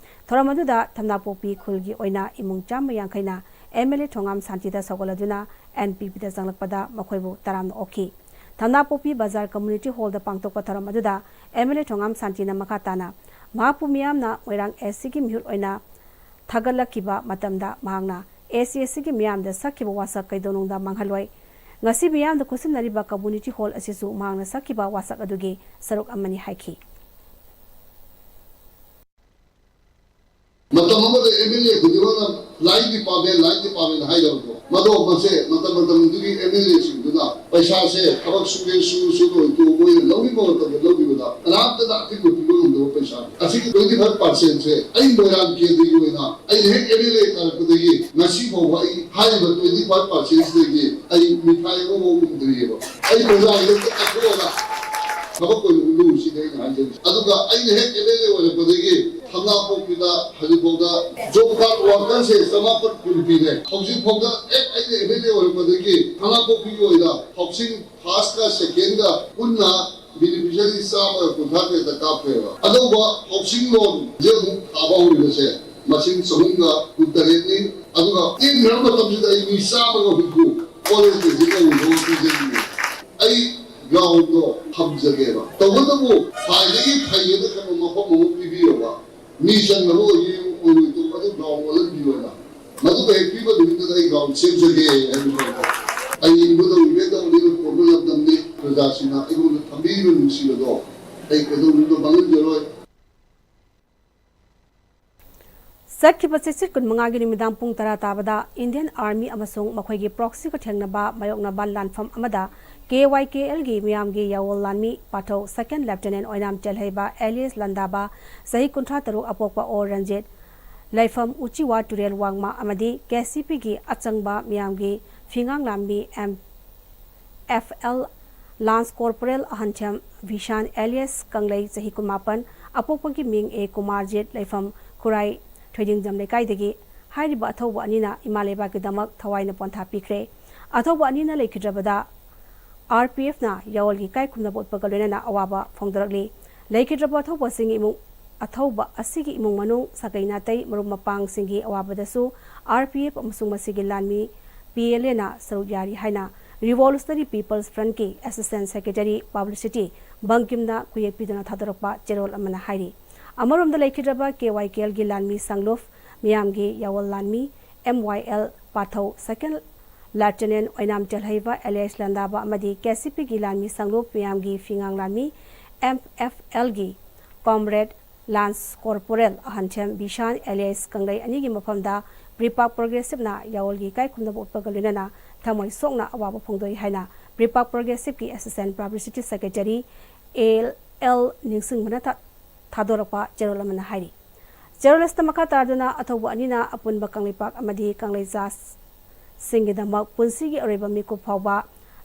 ꯊꯧꯔꯝ ꯑꯗꯨꯗ ꯊꯝꯅꯥꯄꯣꯛꯄꯤ ꯈꯨꯜꯒꯤ ꯑꯣꯏꯅ ꯏꯃꯨꯡ ꯆꯥꯝꯃ ꯌꯥꯡꯈꯩꯅ ꯑꯦꯝ ꯑꯦꯜ ꯑꯦ ꯊꯣꯉꯥꯝ ꯁꯥꯟꯇꯤꯗ ꯁꯧꯒꯠꯂꯗꯨꯅ ꯑꯦꯟ ꯄꯤ ꯄꯤꯗ ꯆꯪꯂꯛꯄꯗ ꯃꯈꯣꯏꯕꯨ ꯇꯔꯥꯝꯅ ꯑꯣꯛꯈꯤ꯫ ꯊꯝꯅꯥꯄꯣꯛꯄꯤ ꯕꯖꯥꯔ ꯀꯝꯃ꯭ꯌꯨꯅꯤꯇꯤ ꯍꯣꯜꯗ ꯄꯥꯡꯊꯣꯛꯄ ꯊꯧꯔꯝ ꯑꯗꯨꯗ ꯑꯦꯝ ꯑꯦꯜ ꯑꯦ ꯊꯣꯉꯥꯝ ꯁꯥꯟꯇꯤꯅ ꯃꯈꯥ ꯇꯥꯅ ꯃꯍꯥꯛꯄꯨ ꯃꯤꯌꯥꯝꯅ ꯃꯣꯏꯔꯥꯡ ꯑꯦꯁ ꯁꯤꯒꯤ ꯃꯤꯍꯨꯠ ꯑꯣꯏꯅ ꯊꯥꯒꯠꯂꯛꯈꯤꯕ ꯃꯇꯝꯗ ꯃꯍꯥꯛꯅ ꯑꯦ ꯁꯤ ꯑꯦꯁ ꯁꯤꯒꯤ ꯃꯤꯌꯥꯝꯗ ꯁꯛꯈꯤꯕ ꯋꯥꯁꯛ ꯀꯩꯗꯧꯅꯨꯡꯗ ꯃꯥꯡꯍꯜꯂꯣꯏ꯫ ꯉꯁꯤ ꯃꯤꯌꯥꯝꯗ ꯈꯨꯠꯁꯤꯟꯅꯔꯤꯕ ꯀꯝꯃ꯭ꯌꯨꯅꯤꯇꯤ ꯍꯣꯜ ꯑꯁꯤꯁꯨ ꯃꯍꯥꯛꯅ ꯁꯛꯈꯤꯕ ꯋꯥꯁꯛ ꯑꯗꯨꯒꯤ ꯁꯔꯨꯛ ꯑꯃꯅꯤ ꯍꯥꯏꯈꯤ꯫ ꯃꯇꯝ ꯑꯃꯗ ꯑꯦꯝ ꯑꯦꯜ ꯑꯦ ꯈꯨꯗꯤꯡꯃꯛꯅ ꯂꯥꯏꯟ ꯗꯤꯄꯥꯔꯠꯃꯦꯟ, ꯂꯥꯏꯟ ꯗꯤꯄꯥꯔꯠꯃꯦꯟ ꯍꯥꯏꯗꯕꯗꯣ, ꯃꯗꯣ ꯃꯁꯦ ꯃꯇꯝ ꯃꯇꯝꯗꯨꯒꯤ ꯑꯦꯝ ꯑꯦꯜ ꯑꯦꯁꯤꯡꯗꯨꯅ ꯄꯩꯁꯥꯁꯦ ꯊꯕꯛ ꯁꯨꯒꯦ ꯁꯨ, ꯁꯨꯔꯣꯏ ꯇꯣꯛꯑꯣ, ꯃꯣꯏꯅ ꯂꯧꯅꯤꯡꯕ ꯃꯇꯝꯗ ꯂꯧꯈꯤꯕꯗ ꯀꯅꯥꯝꯇꯅ ꯑꯊꯤꯡꯕ ꯄꯤꯕ ꯉꯝꯗꯕ ꯄꯩꯁꯥꯅꯤ꯫ ꯑꯁꯤꯒꯤ twenty five percentꯁꯦ ꯑꯩ ꯃꯣꯏꯔꯥꯡ ꯀꯦꯟꯗ꯭ꯔꯒꯤ ꯑꯣꯏꯅ ꯑꯩꯅ ꯍꯦꯛ ꯑꯦꯝ ꯑꯦꯜ ꯑꯦ ꯀꯥꯔꯛꯄꯗꯒꯤ ꯉꯁꯤ ꯐꯥꯎꯕ ꯑꯩ ꯍꯥꯏꯔꯤꯕ twenty five percentꯁꯤꯗꯒꯤ ꯑꯩ ꯃꯤꯊꯥꯏ ꯑꯃꯐꯥꯎ ꯎꯗ꯭ꯔꯤꯑꯕ꯫ ꯑꯩ ꯄ꯭ꯔꯖꯥꯒꯤꯗꯃꯛꯇ ꯀꯠꯊꯣꯛꯑꯒ ꯊꯕꯛ ꯑꯣꯏꯅ ꯎꯠꯂꯨ ꯁꯤꯅꯤ ꯑꯩꯅ ꯍꯥꯏꯖꯔꯤꯁꯦ꯫ ꯑꯗꯨꯒ ꯑꯩꯅ ꯍꯦꯛ ꯑꯦꯝ ꯑꯦꯜ ꯑꯦ ꯑꯣꯏꯔꯛꯄꯗꯒꯤ ꯊꯝꯅꯥꯄꯣꯛꯄꯤꯗ ꯍꯧꯖꯤꯛꯐꯥꯎꯗ ꯖꯣꯕ ꯀꯥꯔꯗ ꯋꯥꯔꯀꯔꯁꯦ ꯆꯃꯥꯄꯟ ꯀꯨꯟ ꯄꯤꯔꯦ꯫ ꯍꯧꯖꯤꯛꯐꯥꯎꯗ ꯍꯦꯛ ꯑꯩꯅ ꯑꯦꯝ ꯑꯦꯜ ꯑꯦ ꯑꯣꯏꯔꯛꯄꯗꯒꯤ ꯊꯝꯅꯥꯄꯣꯛꯄꯤꯒꯤ ꯑꯣꯏꯅ ꯍꯥꯎꯁꯤꯡ ꯐꯥꯔꯁꯀ ꯁꯦꯀꯦꯟꯒ ꯄꯨꯟꯅ ꯕꯦꯅꯤꯐꯤꯁꯤꯌꯥꯔꯤ ꯆꯥꯝꯃꯒ ꯀꯨꯟꯊ꯭ꯔꯥ ꯇꯔꯦꯠꯇ ꯀꯥꯞꯈ꯭ꯔꯦꯕ꯫ ꯑꯅꯧꯕ ꯍꯥꯎꯁꯤꯡ ꯂꯣꯟꯁꯦ ꯑꯃꯨꯛ ꯊꯥꯕ ꯍꯧꯔꯤꯕꯁꯦ ꯃꯁꯤꯡ ꯆꯍꯨꯝꯒ ꯀꯨꯟꯇꯔꯦꯠꯅꯤ꯫ ꯑꯗꯨꯒ ꯇꯦꯟꯈ꯭ꯔꯕ ꯃꯇꯝꯁꯤꯗ ꯑꯩ ꯃꯤ ꯆꯥꯝꯃꯒ ꯍꯨꯝꯐꯨ ꯀꯣꯂꯦꯖꯇ ꯍꯧꯖꯤꯛ ꯇꯧꯔꯤꯕ ꯄꯤꯖꯔꯤꯅꯤ꯫ ꯑꯩ ꯒ꯭ꯔꯥꯎꯟꯗꯣ ꯊꯝꯖꯒꯦꯕ꯫ ꯇꯧꯕꯇꯕꯨ ꯈ꯭ꯋꯥꯏꯗꯒꯤ ꯐꯩꯌꯦꯅ ꯈꯟꯕ ꯃꯐꯝ ꯑꯃ ꯄꯤꯕꯤꯌꯣꯕ꯫ ꯃꯤ ꯆꯪꯅꯕ ꯑꯣꯏꯒꯦ ꯑꯣꯏꯔꯣꯏꯗꯣ ꯑꯗꯨ ꯒ꯭ꯔꯥꯎꯟ ꯑꯣꯜꯍꯟꯕꯤꯌꯣꯅ꯫ ꯃꯗꯨ ꯍꯦꯛ ꯄꯤꯕ ꯅꯨꯃꯤꯠꯇꯨꯗ ꯑꯩ ꯒ꯭ꯔꯥꯎꯟ ꯁꯦꯝꯖꯒꯦ ꯍꯥꯏꯕꯁꯤꯅꯤ꯫ ꯑꯩ ꯏꯕꯨꯙꯧ ꯏꯕꯦꯟꯗꯧ ꯂꯤꯔ ꯄꯣꯟꯕ ꯂꯝꯗꯝꯅꯤ꯫ ꯄ꯭ꯔꯖꯥꯁꯤꯡꯅ ꯑꯩꯉꯣꯟꯗ ꯊꯝꯕꯤꯔꯤꯕ ꯅꯨꯡꯁꯤꯕꯗꯣ ꯑꯩ ꯀꯩꯗꯧꯅꯨꯡꯗ ꯃꯥꯡꯍꯟꯖꯔꯣꯏ꯫ ꯆꯠꯈꯤꯕ ꯆꯩꯆꯠ ꯀꯨꯟꯃꯉꯥꯒꯤ ꯅꯨꯃꯤꯗꯥꯡ ꯄꯨꯡ ꯇꯔꯥ ꯇꯥꯕꯗ ꯏꯟꯗꯤꯌꯟ ꯑꯥꯔꯃꯤ ꯑꯃꯁꯨꯡ ꯃꯈꯣꯏꯒꯤ ꯄ꯭ꯔꯣꯛꯁꯤꯒ ꯊꯦꯡꯅꯕ ꯃꯥꯌꯣꯛꯅꯕ ꯂꯥꯟꯐꯝ ꯑꯃꯗ ꯀꯦ ꯋꯥꯏ ꯀꯦ ꯑꯦꯜꯒꯤ ꯃꯤꯌꯥꯝꯒꯤ ꯌꯥꯋꯣꯜ ꯂꯥꯟꯃꯤ ꯄꯥꯊꯧ ꯁꯦꯀꯦꯟ ꯂꯦꯐꯇꯤꯅꯦꯟ ꯑꯣꯏꯅꯥꯝ ꯆꯦꯜꯍꯩꯕ ꯑꯦꯂꯤꯌꯁ ꯂꯟꯗꯥꯕ, ꯆꯍꯤ ꯀꯨꯟꯊ꯭ꯔꯥ ꯇꯔꯨꯛ, ꯑꯄꯣꯛꯄ ꯑꯣ ꯔꯟꯖꯤꯠ, ꯂꯩꯐꯝ ꯎꯆꯤꯋꯥ ꯇꯨꯔꯦꯜ ꯋꯥꯡꯃ ꯑꯃꯗꯤ ꯀꯦ ꯁꯤ ꯄꯤꯒꯤ ꯑꯆꯪꯕ ꯃꯤꯌꯥꯝꯒꯤ ꯐꯤꯉꯥꯡ ꯂꯥꯟꯃꯤ ꯑꯦꯝ ꯑꯦꯐ ꯑꯦꯜ ꯂꯥꯟꯁ ꯀꯣꯔꯄꯣꯔꯦꯜ ꯑꯍꯟꯊꯦꯝ ꯚꯤꯁꯥꯟ ꯑꯦꯂꯤꯌꯁ ꯀꯪꯂꯩ, ꯆꯍꯤ ꯀꯨꯟꯃꯥꯄꯟ, ꯑꯄꯣꯛꯄꯒꯤ ꯃꯤꯡ ꯑꯦ ꯀꯨꯃꯥꯔꯖꯤꯠ, ꯂꯩꯐꯝ ꯈꯨꯔꯥꯏ ꯊꯣꯏꯗꯤꯡꯖꯝ ꯂꯩꯀꯥꯏꯗꯒꯤ꯫ ꯍꯥꯏꯔꯤꯕ ꯑꯊꯧꯕ ꯑꯅꯤꯅ ꯏꯃꯥ ꯂꯩꯕꯥꯛꯀꯤꯗꯃꯛ ꯊꯋꯥꯏꯅ ꯄꯣꯟꯊꯥ ꯄꯤꯈ꯭ꯔꯦ꯫ ꯑꯊꯧꯕ ꯑꯅꯤꯅ ꯂꯩꯈꯤꯗ꯭ꯔꯕꯗ ꯑꯥꯔ ꯄꯤ ꯑꯦꯐꯅ ꯌꯥꯋꯜꯒꯤ ꯏꯀꯥꯏ ꯈꯨꯝꯅꯕ ꯎꯠꯄꯒ ꯂꯣꯏꯅꯅ ꯑꯋꯥꯕ ꯐꯣꯡꯗꯣꯔꯛꯂꯤ꯫ ꯂꯩꯈꯤꯗ꯭ꯔꯕ ꯑꯊꯧꯕꯁꯤꯡꯒꯤ ꯏꯃꯨꯡ, ꯑꯊꯧꯕ ꯑꯁꯤꯒꯤ ꯏꯃꯨꯡ ꯃꯅꯨꯡ, ꯁꯥꯒꯩ ꯅꯥꯇꯩ, ꯃꯔꯨꯞ ꯃꯄꯥꯡꯁꯤꯡꯒꯤ ꯑꯋꯥꯕꯗꯁꯨ ꯑꯥꯔ ꯄꯤ ꯑꯦꯐ ꯑꯃꯁꯨꯡ ꯃꯁꯤꯒꯤ ꯂꯥꯟꯃꯤ ꯄꯤ ꯑꯦꯜ ꯑꯦꯅ ꯁꯔꯨꯛ ꯌꯥꯔꯤ ꯍꯥꯏꯅ ꯔꯤꯚꯣꯂꯨꯁꯅꯔꯤ ꯄꯤꯄꯜꯁ ꯐ꯭ꯔꯟꯠꯀꯤ ꯑꯦꯁꯤꯁꯇꯦꯟꯠ ꯁꯦꯀ꯭ꯔꯦꯇꯔꯤ ꯄꯕ꯭ꯂꯤꯁꯤꯇꯤ ꯕꯪꯀꯤꯝꯅ ꯈꯨꯌꯦꯛ ꯄꯤꯗꯨꯅ ꯊꯥꯗꯣꯔꯛꯄ ꯆꯦꯔꯣꯜ ꯑꯃꯅ ꯍꯥꯏꯔꯤ꯫ ꯑꯃꯔꯣꯝꯗ ꯂꯩꯈꯤꯗ꯭ꯔꯕ ꯀꯦ ꯋꯥꯏ ꯀꯦ ꯑꯦꯜꯒꯤ ꯂꯥꯟꯃꯤ ꯁꯪꯂꯨꯞ ꯃꯤꯌꯥꯝꯒꯤ ꯌꯥꯋꯜ ꯂꯥꯟꯃꯤ ꯑꯦꯝ ꯋꯥꯏ ꯑꯦꯜ ꯄꯥꯊꯧ, ꯁꯦꯀꯦꯟ ꯂꯦꯐꯇꯤꯅꯦꯟꯠ ꯑꯣꯏꯅꯥꯝ ꯆꯦꯜꯍꯩꯕ ꯑꯦꯂꯤꯌꯁ ꯂꯟꯗꯥꯕ ꯑꯃꯗꯤ ꯀꯦ ꯁꯤ ꯄꯤꯒꯤ ꯂꯥꯟꯃꯤ ꯁꯪꯂꯨꯞ ꯃꯤꯌꯥꯝꯒꯤ ꯐꯤꯉꯥꯡ ꯂꯥꯟꯃꯤ ꯑꯦꯝ ꯑꯦꯐ ꯑꯦꯜꯒꯤ ꯀꯣꯝꯔꯦꯗ ꯂꯥꯟꯁ ꯀꯣꯔꯄꯣꯔꯦꯜ ꯑꯍꯟꯊꯦꯝ ꯕꯤꯁꯥꯟ ꯑꯦꯂꯤꯌꯁ ꯀꯪꯂꯩ ꯑꯅꯤꯒꯤ ꯃꯐꯝꯗ ꯕ꯭ꯔꯤꯄꯥꯛ ꯄ꯭ꯔꯣꯒ꯭ꯔꯦꯁꯤꯞꯅ ꯌꯥꯋꯜꯒꯤ ꯏꯀꯥꯏ ꯈꯨꯝꯅꯕ ꯎꯠꯄꯒ ꯂꯣꯏꯅꯅ ꯊꯃꯣꯏ ꯁꯣꯛꯅ ꯑꯋꯥꯕ ꯐꯣꯡꯗꯣꯛꯏ ꯍꯥꯏꯅ ꯕ꯭ꯔꯤꯄꯥꯛ ꯄ꯭ꯔꯣꯒ꯭ꯔꯦꯁꯤꯞꯀꯤ assistant publicity secretary A L ꯅꯤꯡꯁꯤꯡꯕꯅ ꯊꯥ-, ꯊꯥꯗꯣꯔꯛꯄ ꯆꯦꯔꯣꯜ ꯑꯃꯅ ꯍꯥꯏꯔꯤ꯫ ꯆꯦꯔꯣꯜ ꯑꯁꯤꯗ ꯃꯈꯥ ꯇꯥꯗꯨꯅ ꯑꯊꯧꯕ ꯑꯅꯤꯅ ꯑꯄꯨꯟꯕ ꯀꯪꯂꯩꯄꯥꯛ ꯑꯃꯗꯤ ꯀꯪꯂꯩꯖꯥꯁꯤꯡꯒꯤꯗꯃꯛ ꯄꯨꯟꯁꯤꯒꯤ ꯑꯔꯣꯏꯕ ꯃꯤꯀꯨꯞ ꯐꯥꯎꯕ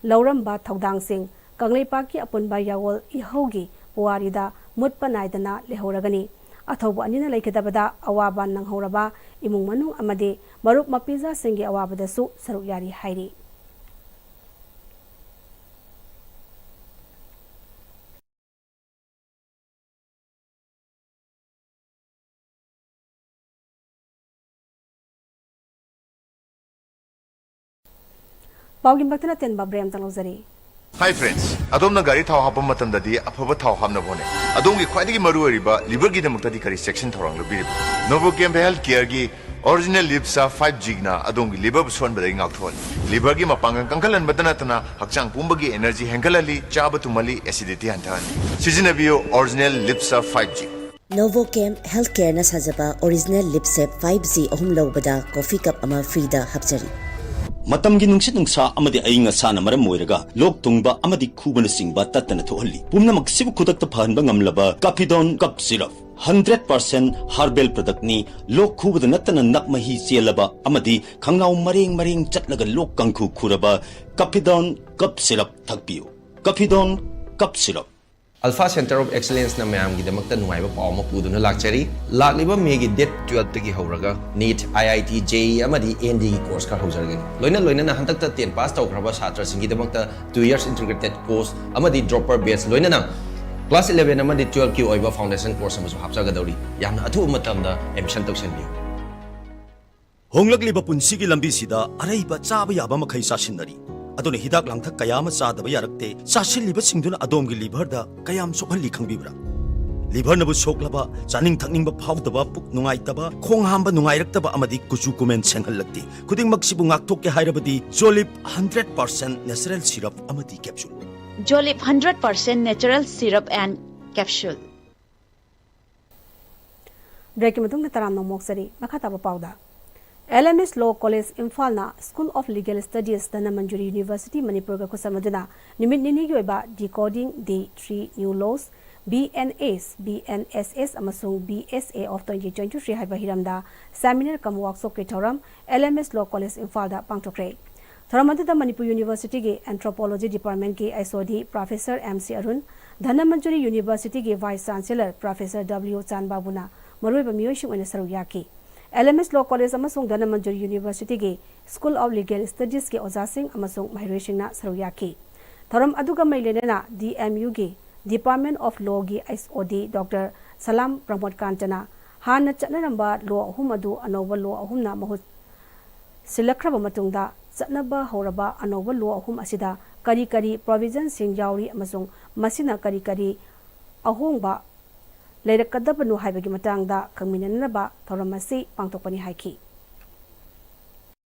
ꯂꯧꯔꯝꯕ ꯊꯧꯗꯥꯡꯁꯤꯡ, ꯀꯪꯂꯩꯄꯥꯛꯀꯤ ꯑꯄꯨꯟꯕ ꯌꯥꯑꯣꯜ ꯏꯍꯧꯒꯤ ꯄꯨꯋꯥꯔꯤꯗ ꯃꯨꯠꯄ ꯅꯥꯏꯗꯅ ꯂꯩꯍꯧꯔꯒꯅꯤ꯫ ꯑꯊꯧꯕ ꯑꯅꯤꯅ ꯂꯩꯈꯤꯗꯕꯗ ꯑꯋꯥꯕ ꯅꯪꯍꯧꯔꯕ ꯏꯃꯨꯡ ꯃꯅꯨꯡ ꯑꯃꯗꯤ ꯃꯔꯨꯞ ꯃꯄꯤꯖꯥꯁꯤꯡꯒꯤ ꯑꯋꯥꯕꯗꯁꯨ ꯁꯔꯨꯛ ꯌꯥꯔꯤ ꯍꯥꯏꯔꯤ꯫ ꯄꯥꯎꯒꯤ ꯃꯊꯛꯇ ꯅꯠꯇꯦꯟꯕ ꯕ꯭ꯔꯦꯛ ꯑꯃꯇꯪ ꯂꯧꯖꯔꯤ꯫ Hi friends, ꯑꯗꯣꯝꯅ ꯒꯥꯔꯤ ꯊꯥꯎ ꯍꯥꯞꯄ ꯃꯇꯝꯗꯗꯤ ꯑꯐꯕ ꯊꯥꯎ ꯍꯥꯞꯅꯕ ꯍꯣꯠꯅꯩ꯫ ꯑꯗꯣꯝꯒꯤ ꯈ꯭ꯋꯥꯏꯗꯒꯤ ꯃꯔꯨꯑꯣꯏꯔꯤꯕ liverꯒꯤꯗꯃꯛꯇꯗꯤ ꯀꯔꯤ ꯆꯦꯛꯁꯤꯟ ꯊꯧꯔꯥꯡ ꯂꯧꯕꯤꯔꯤꯕ? Novochem Health Careꯒꯤ Original Lipsa five Gꯅ ꯑꯗꯣꯝꯒꯤ liverꯕꯨ ꯁꯣꯟꯕꯗꯒꯤ ꯉꯥꯛꯊꯣꯛꯍꯜꯂꯤ꯫ Liverꯒꯤ ꯃꯄꯥꯡꯒꯜ ꯀꯟꯈꯠꯍꯟꯕꯇ ꯅꯠꯇꯅ ꯍꯛꯆꯥꯡ ꯄꯨꯝꯕꯒꯤ energy ꯍꯦꯟꯒꯠꯍꯜꯂꯤ, ꯆꯥꯕ ꯇꯨꯝꯍꯜꯂꯤ, acidity ꯍꯟꯊꯍꯜꯂꯤ꯫ ꯁꯤꯖꯤꯟꯅꯕꯤꯌꯨ Original Lipsa five G꯫ Novochem Health Careꯅ ꯁꯥꯖꯕ Original Lipsa five G ꯑꯍꯨꯝ ꯂꯧꯕꯗ coffee cup ꯑꯃ freeꯗ ꯍꯥꯞꯆꯔꯤ꯫ ꯃꯇꯝꯒꯤ ꯅꯨꯡꯁꯤꯠ ꯅꯨꯡꯁꯥ ꯑꯃꯗꯤ ꯑꯏꯪ ꯑꯁꯥꯅ ꯃꯔꯝ ꯑꯣꯏꯔꯒ ꯂꯣꯛ ꯊꯨꯡꯕ ꯑꯃꯗꯤ ꯈꯨꯕꯅꯆꯤꯡꯕ ꯇꯠꯇꯅ ꯊꯣꯛꯍꯜꯂꯤ꯫ ꯄꯨꯝꯅꯃꯛꯁꯤꯕꯨ ꯈꯨꯗꯛꯇ ꯐꯍꯟꯕ ꯉꯝꯂꯕ Capidone Cough Syrup꯫ Hundred percent herbal productꯅꯤ, ꯂꯣꯛ ꯈꯨꯕꯗ ꯅꯠꯇꯅ ꯅꯞ ꯃꯍꯤ ꯆꯦꯜꯂꯕ ꯑꯃꯗꯤ ꯈꯪꯅꯥꯎ ꯃꯔꯦꯡ ꯃꯔꯦꯡ ꯆꯠꯂꯒ ꯂꯣꯛ ꯀꯥꯡꯈꯨ ꯈꯨꯔꯕ Capidone Cough Syrup ꯊꯛꯄꯤꯌꯨ꯫ Capidone Cough Syrup꯫ Alpha Center of Excellenceꯅ ꯃꯌꯥꯝꯒꯤꯗꯃꯛꯇ ꯅꯨꯡꯉꯥꯏꯕ ꯄꯥꯎ ꯑꯃ ꯄꯨꯗꯨꯅ ꯂꯥꯛꯆꯔꯤ꯫ ꯂꯥꯛꯂꯤꯕ ꯃꯦꯒꯤ date twelveꯇꯒꯤ ꯍꯧꯔꯒ NEET, IIT, JEE ꯑꯃꯗꯤ NDꯒꯤ course ꯈꯔ ꯍꯧꯖꯔꯒꯅꯤ꯫ ꯂꯣꯏꯅ ꯂꯣꯏꯅꯅ ꯍꯟꯗꯛꯇ ten pass ꯇꯧꯈ꯭ꯔꯕ ꯁꯥꯇ꯭ꯔꯁꯤꯡꯒꯤꯗꯃꯛꯇ two years integrated course ꯑꯃꯗꯤ dropper batch ꯂꯣꯏꯅꯅ class eleven ꯑꯃꯗꯤ twelveꯀꯤ ꯑꯣꯏꯕ foundation course ꯑꯃꯁꯨ ꯍꯥꯞꯆꯒꯗꯧꯔꯤ꯫ ꯌꯥꯝꯅ ꯑꯊꯨꯕ ꯃꯇꯝꯗ admission ꯇꯧꯁꯤꯟꯕꯤꯌꯨ꯫ ꯍꯣꯡꯂꯛꯂꯤꯕ ꯄꯨꯟꯁꯤꯒꯤ ꯂꯝꯕꯤꯁꯤꯗ ꯑꯔꯩꯕ ꯆꯥꯕ ꯌꯥꯕ ꯃꯈꯩ ꯆꯥꯁꯤꯟꯅꯔꯤ꯫ ꯑꯗꯨꯅ ꯍꯤꯗꯥꯛ ꯂꯥꯡꯊꯛ ꯀꯌꯥ ꯑꯃ ꯆꯥꯗꯕ ꯌꯥꯔꯛꯇꯦ꯫ ꯆꯥꯁꯤꯜꯂꯤꯕꯁꯤꯡꯗꯨꯅ ꯑꯗꯣꯝꯒꯤ liverꯗ ꯀꯌꯥꯝ ꯁꯣꯛꯍꯜꯂꯤ ꯈꯪꯕꯤꯕ꯭ꯔꯥ? Liverꯅꯕꯨ ꯁꯣꯛꯂꯕ, ꯆꯥꯅꯤꯡ ꯊꯛꯅꯤꯡꯕ ꯐꯥꯎꯗꯕ, ꯄꯨꯛ ꯅꯨꯡꯉꯥꯏꯇꯕ, ꯈꯣꯡ ꯍꯥꯝꯕ ꯅꯨꯡꯉꯥꯏꯔꯛꯇꯕ ꯑꯃꯗꯤ ꯀꯨꯆꯨ ꯀꯨꯃꯦꯟ ꯁꯦꯡꯍꯜꯂꯛꯇꯦ꯫ ꯈꯨꯗꯤꯡꯃꯛꯁꯤꯕꯨ ꯉꯥꯛꯊꯣꯛꯀꯦ ꯍꯥꯏꯔꯕꯗꯤ Jolib hundred percent natural syrup ꯑꯃꯗꯤ capsule꯫ Jolib hundred percent natural syrup and capsule꯫ ꯕ꯭ꯔꯦꯛꯀꯤ ꯃꯇꯨꯡꯗ ꯇꯔꯥꯝꯅ ꯑꯃꯨꯛ ꯑꯣꯛꯆꯔꯤ꯫ ꯃꯈꯥ ꯇꯥꯕ ꯄꯥꯎꯗ, LMS Law College ꯏꯝꯐꯥꯜꯅ School of Legal Studies Dhanamanjuri University ꯃꯅꯤꯄꯨꯔꯒ ꯈꯨꯠꯁꯝꯅꯗꯨꯅ ꯅꯨꯃꯤꯠ ꯅꯤꯅꯤꯒꯤ ꯑꯣꯏꯕ Decoding the Three New Laws, BNS, BNSS ꯑꯃꯁꯨꯡ BSA of twenty twenty-three ꯍꯥꯏꯕ ꯍꯤꯔꯝꯗ seminar cum workshopꯀꯤ ꯊꯧꯔꯝ LMS Law College ꯏꯝꯐꯥꯜꯗ ꯄꯥꯡꯊꯣꯛꯈ꯭ꯔꯦ꯫ ꯊꯧꯔꯝ ꯑꯗꯨꯗ ꯃꯅꯤꯄꯨꯔ ꯌꯨꯅꯤꯚꯔꯁꯤꯇꯤꯒꯤ ꯑꯦꯟꯊ꯭ꯔꯣꯄꯣꯂꯣꯖꯤ ꯗꯤꯄꯥꯔꯠꯃꯦꯟꯠꯀꯤ ꯑꯩꯆ ꯑꯣ ꯗꯤ professor M C Arun, Dhanamanjuri ꯌꯨꯅꯤꯚꯔꯁꯤꯇꯤꯒꯤ ꯚꯥꯏꯁ ꯆꯥꯟꯁꯦꯂꯔ ꯄ꯭ꯔꯣꯐꯦꯁꯔ ꯗꯕ꯭ꯂꯤꯎ ꯆꯥꯟꯕꯥꯕꯨꯅ ꯃꯔꯨꯑꯣꯏꯕ ꯃꯤꯑꯣꯏꯁꯤꯡ ꯑꯣꯏꯅ ꯁꯔꯨꯛ ꯌꯥꯈꯤ꯫ ꯑꯦꯜ ꯑꯦꯝ ꯑꯦꯁ ꯂꯣ ꯀꯣꯂꯦꯖ ꯑꯃꯁꯨꯡ ꯙꯅꯃꯟꯖꯨꯔꯤ ꯌꯨꯅꯤꯚꯔꯁꯤꯇꯤꯒꯤ ꯁ꯭ꯀꯨꯜ ꯑꯣꯐ ꯂꯤꯒꯦꯜ ꯁ꯭ꯇꯗꯤꯁꯀꯤ ꯑꯣꯖꯥꯁꯤꯡ ꯑꯃꯁꯨꯡ ꯃꯍꯩꯔꯣꯏꯁꯤꯡꯅ ꯁꯔꯨꯛ ꯌꯥꯈꯤ꯫ ꯊꯧꯔꯝ ꯑꯗꯨꯒ ꯃꯔꯤ ꯂꯩꯅꯅ ꯗꯤ ꯑꯦꯝ ꯌꯨꯒꯤ ꯗꯤꯄꯥꯔꯠꯃꯦꯟꯠ ꯑꯣꯐ ꯂꯣꯒꯤ ꯑꯩꯆ ꯑꯣ ꯗꯤ ꯗꯣꯛꯇꯔ ꯁꯂꯥꯝ ꯄ꯭ꯔꯃꯣꯗ ꯀꯥꯟꯇꯅ ꯍꯥꯟꯅ ꯆꯠꯅꯔꯝꯕ ꯂꯣ ꯑꯍꯨꯝ ꯑꯗꯨ ꯑꯅꯧꯕ ꯂꯣ ꯑꯍꯨꯝꯅ ꯃꯍꯨꯠ ꯁꯤꯜꯂꯛꯈ꯭ꯔꯕ ꯃꯇꯨꯡꯗ ꯆꯠꯅꯕ ꯍꯧꯔꯕ ꯑꯅꯧꯕ ꯂꯣ ꯑꯍꯨꯝ ꯑꯁꯤꯗ ꯀꯔꯤ ꯀꯔꯤ ꯄ꯭ꯔꯣꯚꯤꯖꯟꯁꯤꯡ ꯌꯥꯎꯔꯤ ꯑꯃꯁꯨꯡ ꯃꯁꯤꯅ ꯀꯔꯤ ꯀꯔꯤ ꯑꯍꯣꯡꯕ ꯂꯩꯔꯛꯀꯗꯕꯅꯣ ꯍꯥꯏꯕꯒꯤ ꯃꯇꯥꯡꯗ ꯈꯪꯃꯤꯟꯅꯅꯕ ꯊꯧꯔꯝ ꯑꯁꯤ ꯄꯥꯡꯊꯣꯛꯄꯅꯤ ꯍꯥꯏꯈꯤ꯫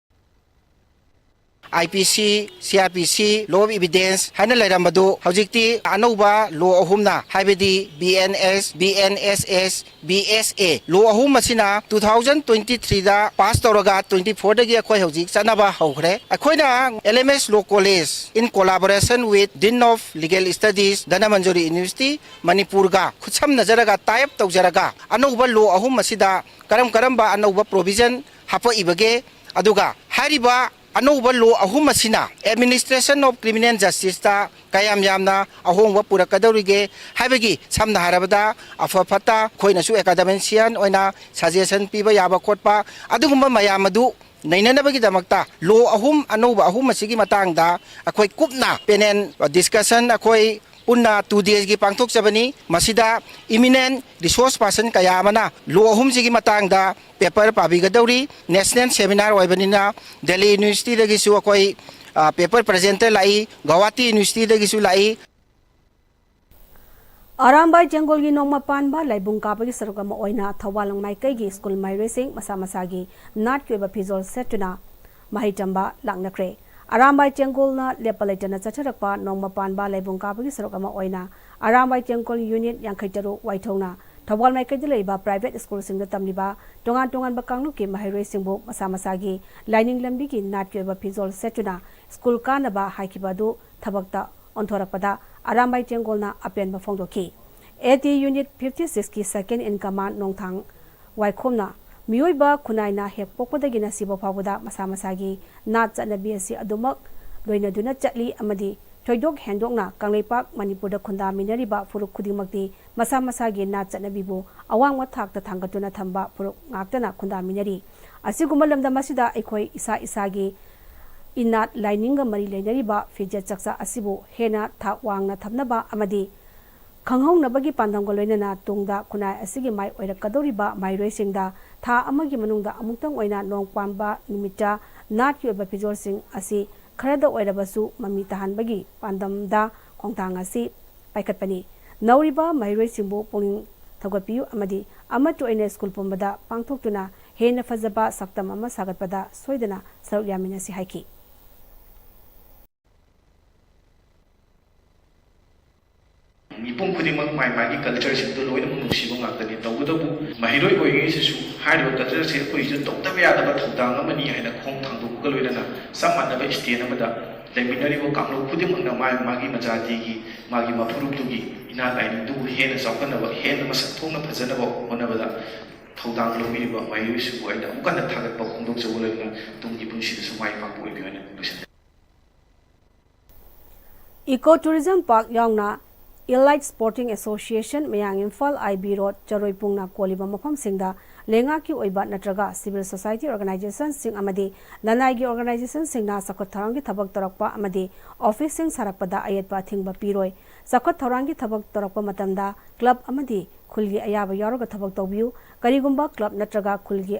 ꯑꯥꯏ ꯄꯤ ꯁꯤ, ꯁꯤ ꯑꯥꯔ ꯄꯤ ꯁꯤ, Law of Evidence ꯍꯥꯏꯅ ꯂꯩꯔꯝꯕꯗꯨ ꯍꯧꯖꯤꯛꯇꯤ ꯑꯅꯧꯕ ꯂꯣ ꯑꯍꯨꯝꯅ, ꯍꯥꯏꯕꯗꯤ B N S, B N S S, B S A, law ꯑꯍꯨꯝ ꯑꯁꯤꯅ two thousand twenty three ꯗ ꯄꯥꯁ ꯇꯧꯔꯒ twenty four ꯗꯒꯤ ꯑꯩꯈꯣꯏ ꯍꯧꯖꯤꯛ ꯆꯠꯅꯕ ꯍꯧꯈ꯭ꯔꯦ꯫ ꯑꯩꯈꯣꯏꯅ L M S Law College in collaboration with Dean of Legal Studies, Dhanamanjuri University, ꯃꯅꯤꯄꯨꯔꯒ ꯈꯨꯠꯁꯝꯅꯖꯔꯒ, tie up ꯇꯧꯖꯔꯒ, ꯑꯅꯧꯕ ꯂꯣ ꯑꯍꯨꯝ ꯑꯁꯤꯗ ꯀꯔꯝ ꯀꯔꯝꯕ ꯑꯅꯧꯕ ꯄ꯭ꯔꯣꯚꯤꯖꯟ ꯍꯥꯞꯄꯛꯏꯕꯒꯦ, ꯑꯗꯨꯒ ꯍꯥꯏꯔꯤꯕ ꯑꯅꯧꯕ ꯂꯣ ꯑꯍꯨꯝ ꯑꯁꯤꯅ Administration of Criminal Justice ꯇ ꯀꯌꯥꯝ ꯌꯥꯝꯅ ꯑꯍꯣꯡꯕ ꯄꯨꯔꯛꯀꯗꯧꯔꯤꯒꯦ ꯍꯥꯏꯕꯒꯤ, ꯁꯝꯅ ꯍꯥꯏꯔꯕꯗ, ꯑꯐ ꯐꯠꯇ ꯑꯩꯈꯣꯏꯅꯁꯨ ꯑꯦꯀꯥꯗꯃꯤꯁꯤꯌꯟ ꯑꯣꯏꯅ ꯁꯖꯦꯁꯟ ꯄꯤꯕ ꯌꯥꯕ ꯈꯣꯠꯄ, ꯑꯗꯨꯒꯨꯝꯕ ꯃꯌꯥꯝ ꯑꯗꯨ ꯅꯩꯅꯅꯕꯒꯤꯗꯃꯛꯇ ꯂꯣ ꯑꯍꯨꯝ ꯑꯅꯧꯕ ꯑꯍꯨꯝ ꯑꯁꯤꯒꯤ ꯃꯇꯥꯡꯗ ꯑꯩꯈꯣꯏ ꯀꯨꯞꯅ ꯄꯦꯅꯦꯜ ꯗꯤꯁꯀꯁꯟ ꯑꯩꯈꯣꯏ ꯄꯨꯟꯅ two days ꯀꯤ ꯄꯥꯡꯊꯣꯛꯆꯕꯅꯤ꯫ ꯃꯁꯤꯗ eminent resource person ꯀꯌꯥ ꯑꯃꯅ ꯂꯣ ꯑꯍꯨꯝꯁꯤꯒꯤ ꯃꯇꯥꯡꯗ ꯄꯦꯄꯔ ꯄꯥꯕꯤꯒꯗꯧꯔꯤ꯫ ꯅꯦꯁꯅꯦꯜ ꯁꯦꯃꯤꯅꯥꯔ ꯑꯣꯏꯕꯅꯤꯅ ꯗꯦꯜꯂꯤ ꯌꯨꯅꯤꯚꯔꯁꯤꯇꯤꯗꯒꯤꯁꯨ ꯑꯩꯈꯣꯏ, ꯑ, ꯄꯦꯄꯔ ꯄ꯭ꯔꯖꯦꯟꯇꯔ ꯂꯥꯛꯏ, ꯒꯧꯍꯥꯇꯤ ꯌꯨꯅꯤꯚꯔꯁꯤꯇꯤꯗꯒꯤꯁꯨ ꯂꯥꯛꯏ꯫ ꯑꯔꯥꯝꯕꯥꯏ ꯇꯦꯡꯒꯣꯜꯒꯤ ꯅꯣꯡꯃ ꯄꯥꯟꯕ ꯂꯥꯏꯕꯨꯡ ꯀꯥꯕꯒꯤ ꯁꯔꯨꯛ ꯑꯃ ꯑꯣꯏꯅ ꯊꯧꯕꯥꯜ ꯃꯥꯏꯀꯩꯒꯤ ꯁ꯭ꯀꯨꯜ ꯃꯍꯩꯔꯣꯏꯁꯤꯡ ꯃꯁꯥ ꯃꯁꯥꯒꯤ ꯅꯥꯠꯀꯤ ꯑꯣꯏꯕ ꯐꯤꯖꯣꯜ ꯁꯦꯠꯇꯨꯅ ꯃꯍꯩ ꯇꯝꯕ ꯂꯥꯛꯅꯈ꯭ꯔꯦ꯫ ꯑꯔꯥꯝꯕꯥꯏ ꯇꯦꯡꯒꯣꯜꯅ ꯂꯦꯞꯄ ꯂꯩꯇꯅ ꯆꯠꯊꯔꯛꯄ ꯅꯣꯡꯃ ꯄꯥꯟꯕ ꯂꯥꯏꯕꯨꯡ ꯀꯥꯕꯒꯤ ꯁꯔꯨꯛ ꯑꯃ ꯑꯣꯏꯅ ꯑꯔꯥꯝꯕꯥꯏ ꯇꯦꯡꯒꯣꯜ ꯌꯨꯅꯤꯠ ꯌꯥꯡꯈꯩ ꯇꯔꯨꯛ ꯋꯥꯏꯊꯧꯅ ꯊꯧꯕꯥꯜ ꯃꯥꯏꯀꯩꯗ ꯂꯩꯕ ꯄ꯭ꯔꯥꯏꯚꯦꯠ ꯁ꯭ꯀꯨꯜꯁꯤꯡꯗ ꯇꯝꯂꯤꯕ ꯇꯣꯉꯥꯟ ꯇꯣꯉꯥꯟꯕ ꯀꯥꯡꯂꯨꯞꯀꯤ ꯃꯍꯩꯔꯣꯏꯁꯤꯡꯕꯨ ꯃꯁꯥ ꯃꯁꯥꯒꯤ ꯂꯥꯏꯅꯤꯡ ꯂꯝꯕꯤꯒꯤ ꯅꯥꯠꯀꯤ ꯑꯣꯏꯕ ꯐꯤꯖꯣꯜ ꯁꯦꯠꯇꯨꯅ ꯁ꯭ꯀꯨꯜ ꯀꯥꯅꯕ ꯍꯥꯏꯈꯤꯕ ꯑꯗꯨ ꯊꯕꯛꯇ ꯑꯣꯟꯊꯣꯔꯛꯄꯗ ꯑꯔꯥꯝꯕꯥꯏ ꯇꯦꯡꯒꯣꯜꯅ ꯑꯄꯦꯟꯕ ꯐꯣꯡꯗꯣꯛꯈꯤ꯫ A T unit fifty six ꯀꯤ second in command ꯅꯣꯡꯊꯥꯡ ꯋꯥꯏꯈꯣꯝꯅ ꯃꯤꯑꯣꯏꯕ ꯈꯨꯟꯅꯥꯏꯅ ꯍꯦꯛ ꯄꯣꯛꯄꯗꯒꯤꯅ ꯁꯤꯕ ꯐꯥꯎꯕꯗ ꯃꯁꯥ ꯃꯁꯥꯒꯤ ꯅꯥꯠ ꯆꯠꯅꯕꯤ ꯑꯁꯤ ꯑꯗꯨꯃꯛ ꯂꯣꯏꯅꯗꯨꯅ ꯆꯠꯂꯤ ꯑꯃꯗꯤ ꯊꯣꯏꯗꯣꯛ ꯍꯦꯟꯗꯣꯛꯅ ꯀꯪꯂꯩꯄꯥꯛ ꯃꯅꯤꯄꯨꯔꯗ ꯈꯨꯟꯗꯥꯃꯤꯟꯅꯔꯤꯕ ꯐꯨꯔꯨꯞ ꯈꯨꯗꯤꯡꯃꯛꯇꯤ ꯃꯁꯥ ꯃꯁꯥꯒꯤ ꯅꯥꯠ ꯆꯠꯅꯕꯤꯕꯨ ꯑꯋꯥꯡꯕ ꯊꯥꯛꯇ ꯊꯥꯡꯒꯠꯇꯨꯅ ꯊꯝꯕ ꯐꯨꯔꯨꯞ ꯉꯥꯛꯇꯅ ꯈꯨꯟꯗꯥꯃꯤꯟꯅꯔꯤ꯫ ꯑꯁꯤꯒꯨꯝꯕ ꯂꯝꯗꯝ ꯑꯁꯤꯗ ꯑꯩꯈꯣꯏ ꯏꯁꯥ ꯏꯁꯥꯒꯤ ꯏꯅꯥꯠ ꯂꯥꯏꯅꯤꯡꯒ ꯃꯔꯤ ꯂꯩꯅꯔꯤꯕ ꯐꯤꯖꯦꯠ ꯆꯥꯛꯆꯥ ꯑꯁꯤꯕꯨ ꯍꯦꯟꯅ ꯊꯥꯛ ꯋꯥꯡꯅ ꯊꯝꯅꯕ ꯑꯃꯗꯤ ꯈꯪꯍꯧꯅꯕꯒꯤ ꯄꯥꯟꯗꯝꯒ ꯂꯣꯏꯅꯅ ꯇꯨꯡꯗ ꯈꯨꯟꯅꯥꯏ ꯑꯁꯤꯒꯤ ꯃꯥꯏ ꯑꯣꯏꯔꯛꯀꯗꯧꯔꯤꯕ ꯃꯍꯩꯔꯣꯏꯁꯤꯡꯗ ꯊꯥ ꯑꯃꯒꯤ ꯃꯅꯨꯡꯗ ꯑꯃꯨꯛꯇꯪ ꯑꯣꯏꯅ ꯅꯣꯡ ꯄꯥꯟꯕ ꯅꯨꯃꯤꯠꯇ ꯅꯥꯠꯀꯤ ꯑꯣꯏꯕ ꯐꯤꯖꯣꯜꯁꯤꯡ ꯑꯁꯤ ꯈꯔꯗ ꯑꯣꯏꯔꯕꯁꯨ ꯃꯃꯤ ꯇꯥꯍꯟꯕꯒꯤ ꯄꯥꯟꯗꯝꯗ ꯈꯣꯡꯊꯥꯡ ꯑꯁꯤ ꯄꯥꯏꯈꯠꯄꯅꯤ꯫ ꯅꯧꯔꯤꯕ ꯃꯍꯩꯔꯣꯏꯁꯤꯡꯕꯨ ꯄꯨꯛꯅꯤꯡ ꯊꯧꯒꯠꯄꯤꯌꯨ ꯑꯃꯗꯤ ꯑꯃꯠꯇ ꯑꯣꯏꯅ ꯁ꯭ꯀꯨꯜ ꯄꯨꯝꯕꯗ ꯄꯥꯡꯊꯣꯛꯇꯨꯅ ꯍꯦꯟꯅ ꯐꯖꯕ ꯁꯛꯇꯝ ꯑꯃ ꯁꯥꯒꯠꯄꯗ ꯁꯣꯏꯗꯅ ꯁꯔꯨꯛ ꯌꯥꯃꯤꯟꯅꯁꯤ ꯍꯥꯏꯈꯤ꯫ ꯃꯤꯄꯨꯝ ꯈꯨꯗꯤꯡꯃꯛ ꯃꯥꯏ ꯃꯥꯒꯤ ꯀꯜꯆꯔꯁꯤꯡꯗꯨ ꯂꯣꯏꯅꯃꯛ ꯅꯨꯡꯁꯤꯕ ꯉꯥꯛꯇꯅꯤ꯫ ꯇꯧꯕꯇꯕꯨ ꯃꯍꯩꯔꯣꯏ ꯑꯣꯏꯔꯤꯉꯩꯁꯤꯁꯨ ꯍꯥꯏꯔꯤꯕ ꯀꯜꯆꯔꯁꯦ ꯑꯩꯈꯣꯏꯁꯨ ꯇꯧꯗꯕ ꯌꯥꯗꯕ ꯊꯧꯗꯥꯡ ꯑꯃꯅꯤ ꯍꯥꯏꯅ ꯈꯣꯡ ꯊꯥꯡꯗꯣꯛꯄꯒ ꯂꯣꯏꯅꯅ ꯆꯞ ꯃꯥꯟꯅꯕ ꯁ꯭ꯇꯦꯟ ꯑꯃꯗ ꯂꯩꯃꯤꯟꯅꯔꯤꯕ ꯀꯥꯡꯂꯨꯞ ꯈꯨꯗꯤꯡꯃꯛꯅ ꯃꯥꯒꯤ ꯃꯥꯒꯤ ꯃꯖꯥꯇꯤꯒꯤ, ꯃꯥꯒꯤ ꯃꯐꯨꯔꯨꯞꯇꯨꯒꯤ ꯏꯅꯥꯠ ꯂꯥꯏꯅꯤꯡꯗꯨꯕꯨ ꯍꯦꯟꯅ ꯆꯥꯎꯈꯠꯅꯕ, ꯍꯦꯟꯅ ꯃꯁꯛ ꯊꯣꯛꯅ ꯐꯖꯅꯕ ꯍꯣꯠꯅꯕꯗ ꯊꯧꯗꯥꯡ ꯂꯧꯕꯤꯔꯤꯕ ꯃꯍꯩꯔꯣꯏꯁꯤꯡꯕꯨ ꯑꯩꯅ ꯑꯃꯨꯛ ꯍꯟꯅ ꯊꯥꯒꯠꯄ ꯐꯣꯡꯗꯣꯛꯆꯕ ꯂꯣꯏꯅꯅ ꯇꯨꯡꯒꯤ ꯄꯨꯟꯁꯤꯗꯁꯨ ꯃꯥꯏ ꯄꯥꯛꯄ ꯑꯣꯏꯕꯤꯌꯨ ꯍꯥꯏꯅ ꯂꯣꯏꯁꯤꯟꯖꯔꯤ꯫ Eco Tourism Park ꯌꯥꯎꯅ Elite Sporting Association, ꯃꯌꯥꯡ ꯏꯝꯐꯥꯜ, I B Road, ꯆꯔꯣꯏꯄꯨꯡꯅ ꯀꯣꯜꯂꯤꯕ ꯃꯐꯝꯁꯤꯡꯗ ꯂꯩꯉꯥꯛꯀꯤ ꯑꯣꯏꯕ ꯅꯠꯇ꯭ꯔꯒ civil society organizationꯁꯤꯡ ꯑꯃꯗꯤ ꯂꯅꯥꯏꯒꯤ organizationꯁꯤꯡꯅ ꯆꯥꯎꯈꯠ ꯊꯧꯔꯥꯡꯒꯤ ꯊꯕꯛ ꯇꯧꯔꯛꯄ ꯑꯃꯗꯤ officeꯁꯤꯡ ꯁꯥꯔꯛꯄꯗ ꯑꯌꯦꯠꯄ ꯑꯊꯤꯡꯕ ꯄꯤꯔꯣꯏ꯫ ꯆꯥꯎꯈꯠ ꯊꯧꯔꯥꯡꯒꯤ ꯊꯕꯛ ꯇꯧꯔꯛꯄ ꯃꯇꯝꯗ club ꯑꯃꯗꯤ ꯈꯨꯜꯒꯤ ꯑꯌꯥꯕ ꯌꯥꯎꯔꯒ ꯊꯕꯛ ꯇꯧꯕꯤꯌꯨ꯫ ꯀꯔꯤꯒꯨꯝꯕ club ꯅꯠꯇ꯭ꯔꯒ ꯈꯨꯜꯒꯤ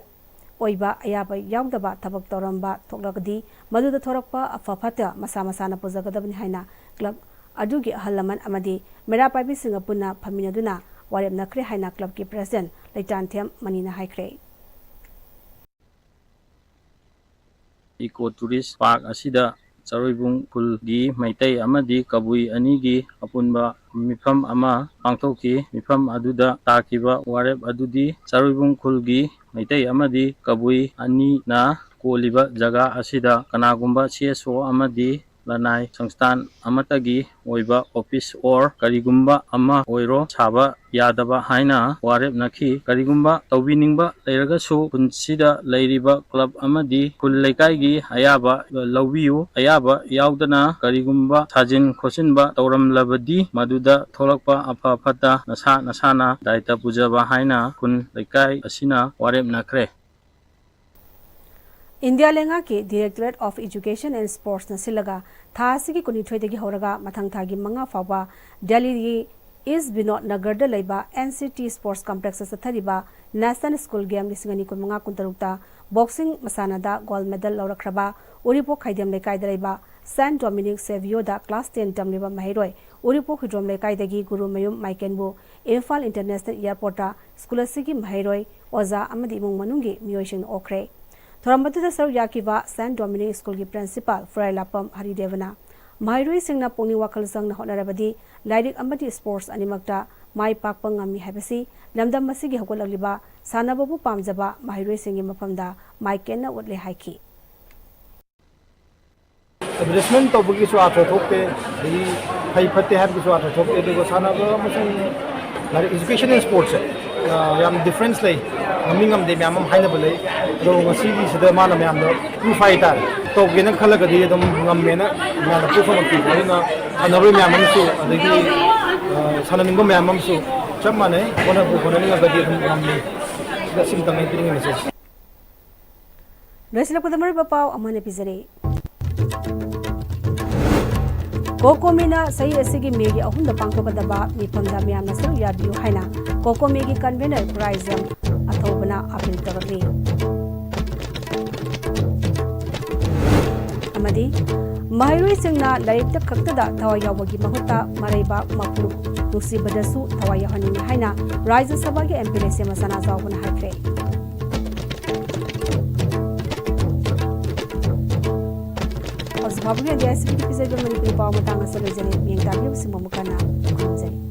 ꯑꯣꯏꯕ ꯑꯌꯥꯕ ꯌꯥꯎꯗꯕ ꯊꯕꯛ ꯇꯧꯔꯝꯕ ꯊꯣꯛꯂꯒꯗꯤ ꯃꯗꯨꯗ ꯊꯣꯔꯛꯄ ꯑꯐ ꯐꯠꯇ ꯃꯁꯥ ꯃꯁꯥꯅ ꯄꯨꯖꯒꯗꯕꯅꯤ ꯍꯥꯏꯅ club ꯑꯗꯨꯒꯤ ꯑꯍꯜ ꯂꯃꯟ ꯑꯃꯗꯤ ꯃꯩꯔꯥ ꯄꯥꯏꯕꯤꯁꯤꯡꯒ ꯄꯨꯟꯅ ꯐꯝꯃꯤꯟꯅꯗꯨꯅ ꯋꯥꯔꯦꯞꯅꯈ꯭ꯔꯦ ꯍꯥꯏꯅ clubꯀꯤ president ꯂꯩꯇꯥꯟꯊꯦꯝ ꯃꯅꯤꯅ ꯍꯥꯏꯈ꯭ꯔꯦ꯫ Eco Tourist Park ꯑꯁꯤꯗ ꯆꯔꯣꯏꯕꯨꯡ ꯈꯨꯜꯒꯤ ꯃꯩꯇꯩ ꯑꯃꯗꯤ ꯀꯕꯨꯏ ꯑꯅꯤꯒꯤ ꯑꯄꯨꯟꯕ ꯃꯤꯐꯝ ꯑꯃ ꯄꯥꯡꯊꯣꯛꯈꯤ꯫ ꯃꯤꯐꯝ ꯑꯗꯨꯗ ꯇꯥꯈꯤꯕ ꯋꯥꯔꯦꯞ ꯑꯗꯨꯗꯤ ꯆꯔꯣꯏꯕꯨꯡ ꯈꯨꯜꯒꯤ ꯃꯩꯇꯩ ꯑꯃꯗꯤ ꯀꯕꯨꯏ ꯑꯅꯤꯅ ꯀꯣꯜꯂꯤꯕ ꯖꯒꯥ ꯑꯁꯤꯗ ꯀꯅꯥꯒꯨꯝꯕ C S O ꯑꯃꯗꯤ ꯂꯅꯥꯏ ꯁꯪꯁꯊꯥꯟ ꯑꯃꯠꯇꯒꯤ ꯑꯣꯏꯕ office or ꯀꯔꯤꯒꯨꯝꯕ ꯑꯃ ꯑꯣꯏꯔꯣ ꯁꯥꯕ ꯌꯥꯗꯕ ꯍꯥꯏꯅ ꯋꯥꯔꯦꯞꯅꯈꯤ꯫ ꯀꯔꯤꯒꯨꯝꯕ ꯇꯧꯕꯤꯅꯤꯡꯕ ꯂꯩꯔꯒꯁꯨ ꯈꯨꯟꯁꯤꯗ ꯂꯩꯔꯤꯕ club ꯑꯃꯗꯤ ꯈꯨꯜ ꯂꯩꯀꯥꯏꯒꯤ ꯑꯌꯥꯕ ꯂꯧꯕꯤꯌꯨ꯫ ꯑꯌꯥꯕ ꯌꯥꯎꯗꯅ ꯀꯔꯤꯒꯨꯝꯕ ꯁꯥꯖꯤꯟ ꯈꯣꯠꯆꯤꯟꯕ ꯇꯧꯔꯝꯂꯕꯗꯤ ꯃꯗꯨꯗ ꯊꯣꯛꯂꯛꯄ ꯑꯐ ꯐꯠꯇ ꯅꯁꯥ ꯅꯁꯥꯅ ꯗꯥꯏꯇ ꯄꯨꯖꯕ ꯍꯥꯏꯅ ꯈꯨꯟ ꯂꯩꯀꯥꯏ ꯑꯁꯤꯅ ꯋꯥꯔꯦꯞꯅꯈ꯭ꯔꯦ꯫ ꯏꯟꯗꯤꯌꯥ ꯂꯩꯉꯥꯛꯀꯤ Directorate of Education and Sportsꯅ ꯁꯤꯜꯂꯒ ꯊꯥ ꯑꯁꯤꯒꯤ ꯀꯨꯟꯅꯤꯊꯣꯏꯗꯒꯤ ꯍꯧꯔꯒ ꯃꯊꯪ ꯊꯥꯒꯤ ꯃꯉꯥ ꯐꯥꯎꯕ ꯗꯦꯜꯂꯤꯒꯤ ꯏꯁ ꯕꯤꯅꯣꯗ ꯅꯒꯔꯗ ꯂꯩꯕ N C T Sports Complexꯇ ꯆꯠꯊꯔꯤꯕ National School Game ꯂꯤꯁꯤꯡ ꯑꯅꯤ ꯀꯨꯟꯃꯉꯥ ꯀꯨꯟꯇꯔꯨꯛꯇ boxing ꯃꯁꯥꯟꯅꯗ gold medal ꯂꯧꯔꯛꯈ꯭ꯔꯕ ꯎꯔꯤꯄꯣꯛ ꯈꯥꯏꯗꯦꯝ ꯂꯩꯀꯥꯏꯗ ꯂꯩꯕ Saint Dominic Saviourꯗ class ten ꯇꯝꯂꯤꯕ ꯃꯍꯩꯔꯣꯏ ꯎꯔꯤꯄꯣꯛ ꯍꯤꯗ꯭ꯔꯣꯝ ꯂꯩꯀꯥꯏꯗꯒꯤ ꯒꯨꯔꯨꯃꯌꯨꯝ ꯃꯥꯏꯀꯦꯟꯕꯨ ꯏꯝꯐꯥꯜ International Airportꯇ school ꯑꯁꯤꯒꯤ ꯃꯍꯩꯔꯣꯏ, ꯑꯣꯖꯥ ꯑꯃꯗꯤ ꯏꯃꯨꯡ ꯃꯅꯨꯡꯒꯤ ꯃꯤꯑꯣꯏꯁꯤꯡꯅ ꯑꯣꯛꯈ꯭ꯔꯦ꯫ ꯊꯧꯔꯝ ꯑꯗꯨꯗ ꯁꯔꯨꯛ ꯌꯥꯈꯤꯕ Saint Dominic Schoolꯒꯤ principal ꯐꯨꯔꯥꯏꯂꯥꯄꯝ ꯍꯔꯤꯗꯦꯕꯅ ꯃꯍꯩꯔꯣꯏꯁꯤꯡꯅ ꯄꯨꯛꯅꯤꯡ ꯋꯥꯈꯜ ꯆꯪꯅ ꯍꯣꯠꯅꯔꯕꯗꯤ ꯂꯥꯏꯔꯤꯛ ꯑꯃꯗꯤ sports ꯑꯅꯤꯃꯛꯇ ꯃꯥꯏ ꯄꯥꯛꯄ ꯉꯝꯃꯤ ꯍꯥꯏꯕꯁꯤ ꯂꯝꯗꯝ ꯑꯁꯤꯒꯤ ꯍꯧꯒꯠꯂꯛꯂꯤꯕ ꯁꯥꯟꯅꯕꯕꯨ ꯄꯥꯝꯖꯕ ꯃꯍꯩꯔꯣꯏꯁꯤꯡꯒꯤ ꯃꯐꯝꯗ ꯃꯥꯏꯀꯦꯟꯅ ꯎꯠꯂꯦ ꯍꯥꯏꯈꯤ꯫ Advertisement ꯇꯧꯕꯒꯤꯁꯨ ꯑꯥꯔꯊ ꯊꯣꯛꯇꯦ, ꯑꯗꯒꯤ ꯐꯩ ꯐꯠꯇꯦ ꯍꯥꯏꯕꯒꯤꯁꯨ ꯑꯥꯔꯊ ꯊꯣꯛꯇꯦ, ꯑꯗꯨꯒ ꯁꯥꯟꯅꯕ ꯑꯃꯁꯨꯡ ꯂꯥꯏꯔꯤꯛ, education and sportsꯁꯦ, ꯑ, ꯌꯥꯝ difference ꯂꯩ, ꯉꯝꯃꯤ ꯉꯝꯗꯦ ꯃꯌꯥꯝ ꯑꯃ ꯍꯥꯏꯅꯕ ꯂꯩ꯫ ꯑꯗꯣ ꯉꯁꯤꯒꯤꯁꯤꯗ ꯃꯥꯅ ꯃꯌꯥꯝꯗ proof ꯍꯥꯏꯇꯥꯔꯦ, ꯇꯧꯒꯦꯅ ꯈꯜꯂꯒꯗꯤ ꯑꯗꯨꯝ ꯉꯝꯃꯦꯅ ꯃꯌꯥꯝꯅ proof ꯑꯃ ꯄꯤꯕ꯫ ꯑꯗꯨꯅ ꯁꯥꯟꯅꯔꯣꯏ ꯃꯌꯥꯝ ꯑꯃꯁꯨ, ꯑꯗꯒꯤ, ꯑ, ꯁꯥꯟꯅꯅꯤꯡꯕ ꯃꯌꯥꯝ ꯑꯃꯁꯨ ꯆꯞ ꯃꯥꯟꯅꯩ, ꯍꯣꯠꯅꯕꯨ ꯍꯣꯠꯅꯅꯤꯡꯉꯒꯗꯤ ꯑꯗꯨꯝ ꯉꯝꯃꯤ꯫ ꯁꯤꯗ ꯁꯤꯝꯇꯪꯅꯦ ꯄꯤꯅꯤꯡꯉꯤꯕꯁꯦ꯫ ꯂꯣꯏꯁꯤꯜꯂꯛꯄꯗ ꯃꯔꯨꯑꯣꯏꯕ ꯄꯥꯎ ꯑꯃꯅ ꯄꯤꯖꯔꯤ꯫ ꯀꯣꯀꯣꯃꯤꯅ ꯆꯍꯤ ꯑꯁꯤꯒꯤ ꯃꯦꯒꯤ ꯑꯍꯨꯝꯗ ꯄꯥꯡꯊꯣꯛꯀꯗꯕ ꯃꯤꯐꯝꯗ ꯃꯤꯌꯥꯝꯅ ꯁꯔꯨꯛ ꯌꯥꯕꯤꯌꯨ ꯍꯥꯏꯅ ꯀꯣꯀꯣꯃꯤꯒꯤ convener ꯈꯨꯔꯥꯏꯖꯝ ꯑꯊꯧꯕꯅ appeal ꯇꯧꯔꯛꯂꯤ꯫ ꯑꯃꯗꯤ ꯃꯍꯩꯔꯣꯏꯁꯤꯡꯅ ꯂꯥꯏꯔꯤꯛꯇ ꯈꯛꯇꯗ ꯊꯋꯥꯏ ꯌꯥꯎꯕꯒꯤ ꯃꯍꯨꯠꯇ ꯃꯔꯩꯕꯥꯛ, ꯃꯄꯨ ꯅꯨꯡꯁꯤꯕꯗꯁꯨ ꯊꯋꯥꯏ ꯌꯥꯎꯍꯟꯅꯤꯡꯏ ꯍꯥꯏꯅ ꯔꯥꯖ꯭ꯌ ꯁꯚꯥꯒꯤ M P ꯂꯩꯁꯦꯝꯕ ꯁꯅꯥꯖꯥꯎꯕꯅ ꯍꯥꯏꯈ꯭ꯔꯦ꯫ ꯍꯧꯖꯤꯛ ꯐꯥꯎꯕꯒꯤ ꯑꯣꯏꯅꯗꯤ ꯑꯥꯏ ꯑꯦꯁ ꯕꯤꯒꯤ ꯄꯤꯖꯔꯤꯕ ꯃꯅꯤꯄꯨꯔꯤ ꯄꯥꯎ ꯃꯇꯥꯡ ꯑꯁꯤꯗ ꯂꯣꯏꯖꯔꯦ꯫ ꯃꯤꯠꯌꯦꯡ ꯇꯥꯕꯤꯔꯤꯕꯁꯤꯡꯕꯨ ꯑꯃꯨꯛ ꯍꯟꯅ ꯈꯨꯔꯨꯝꯖꯔꯤ꯫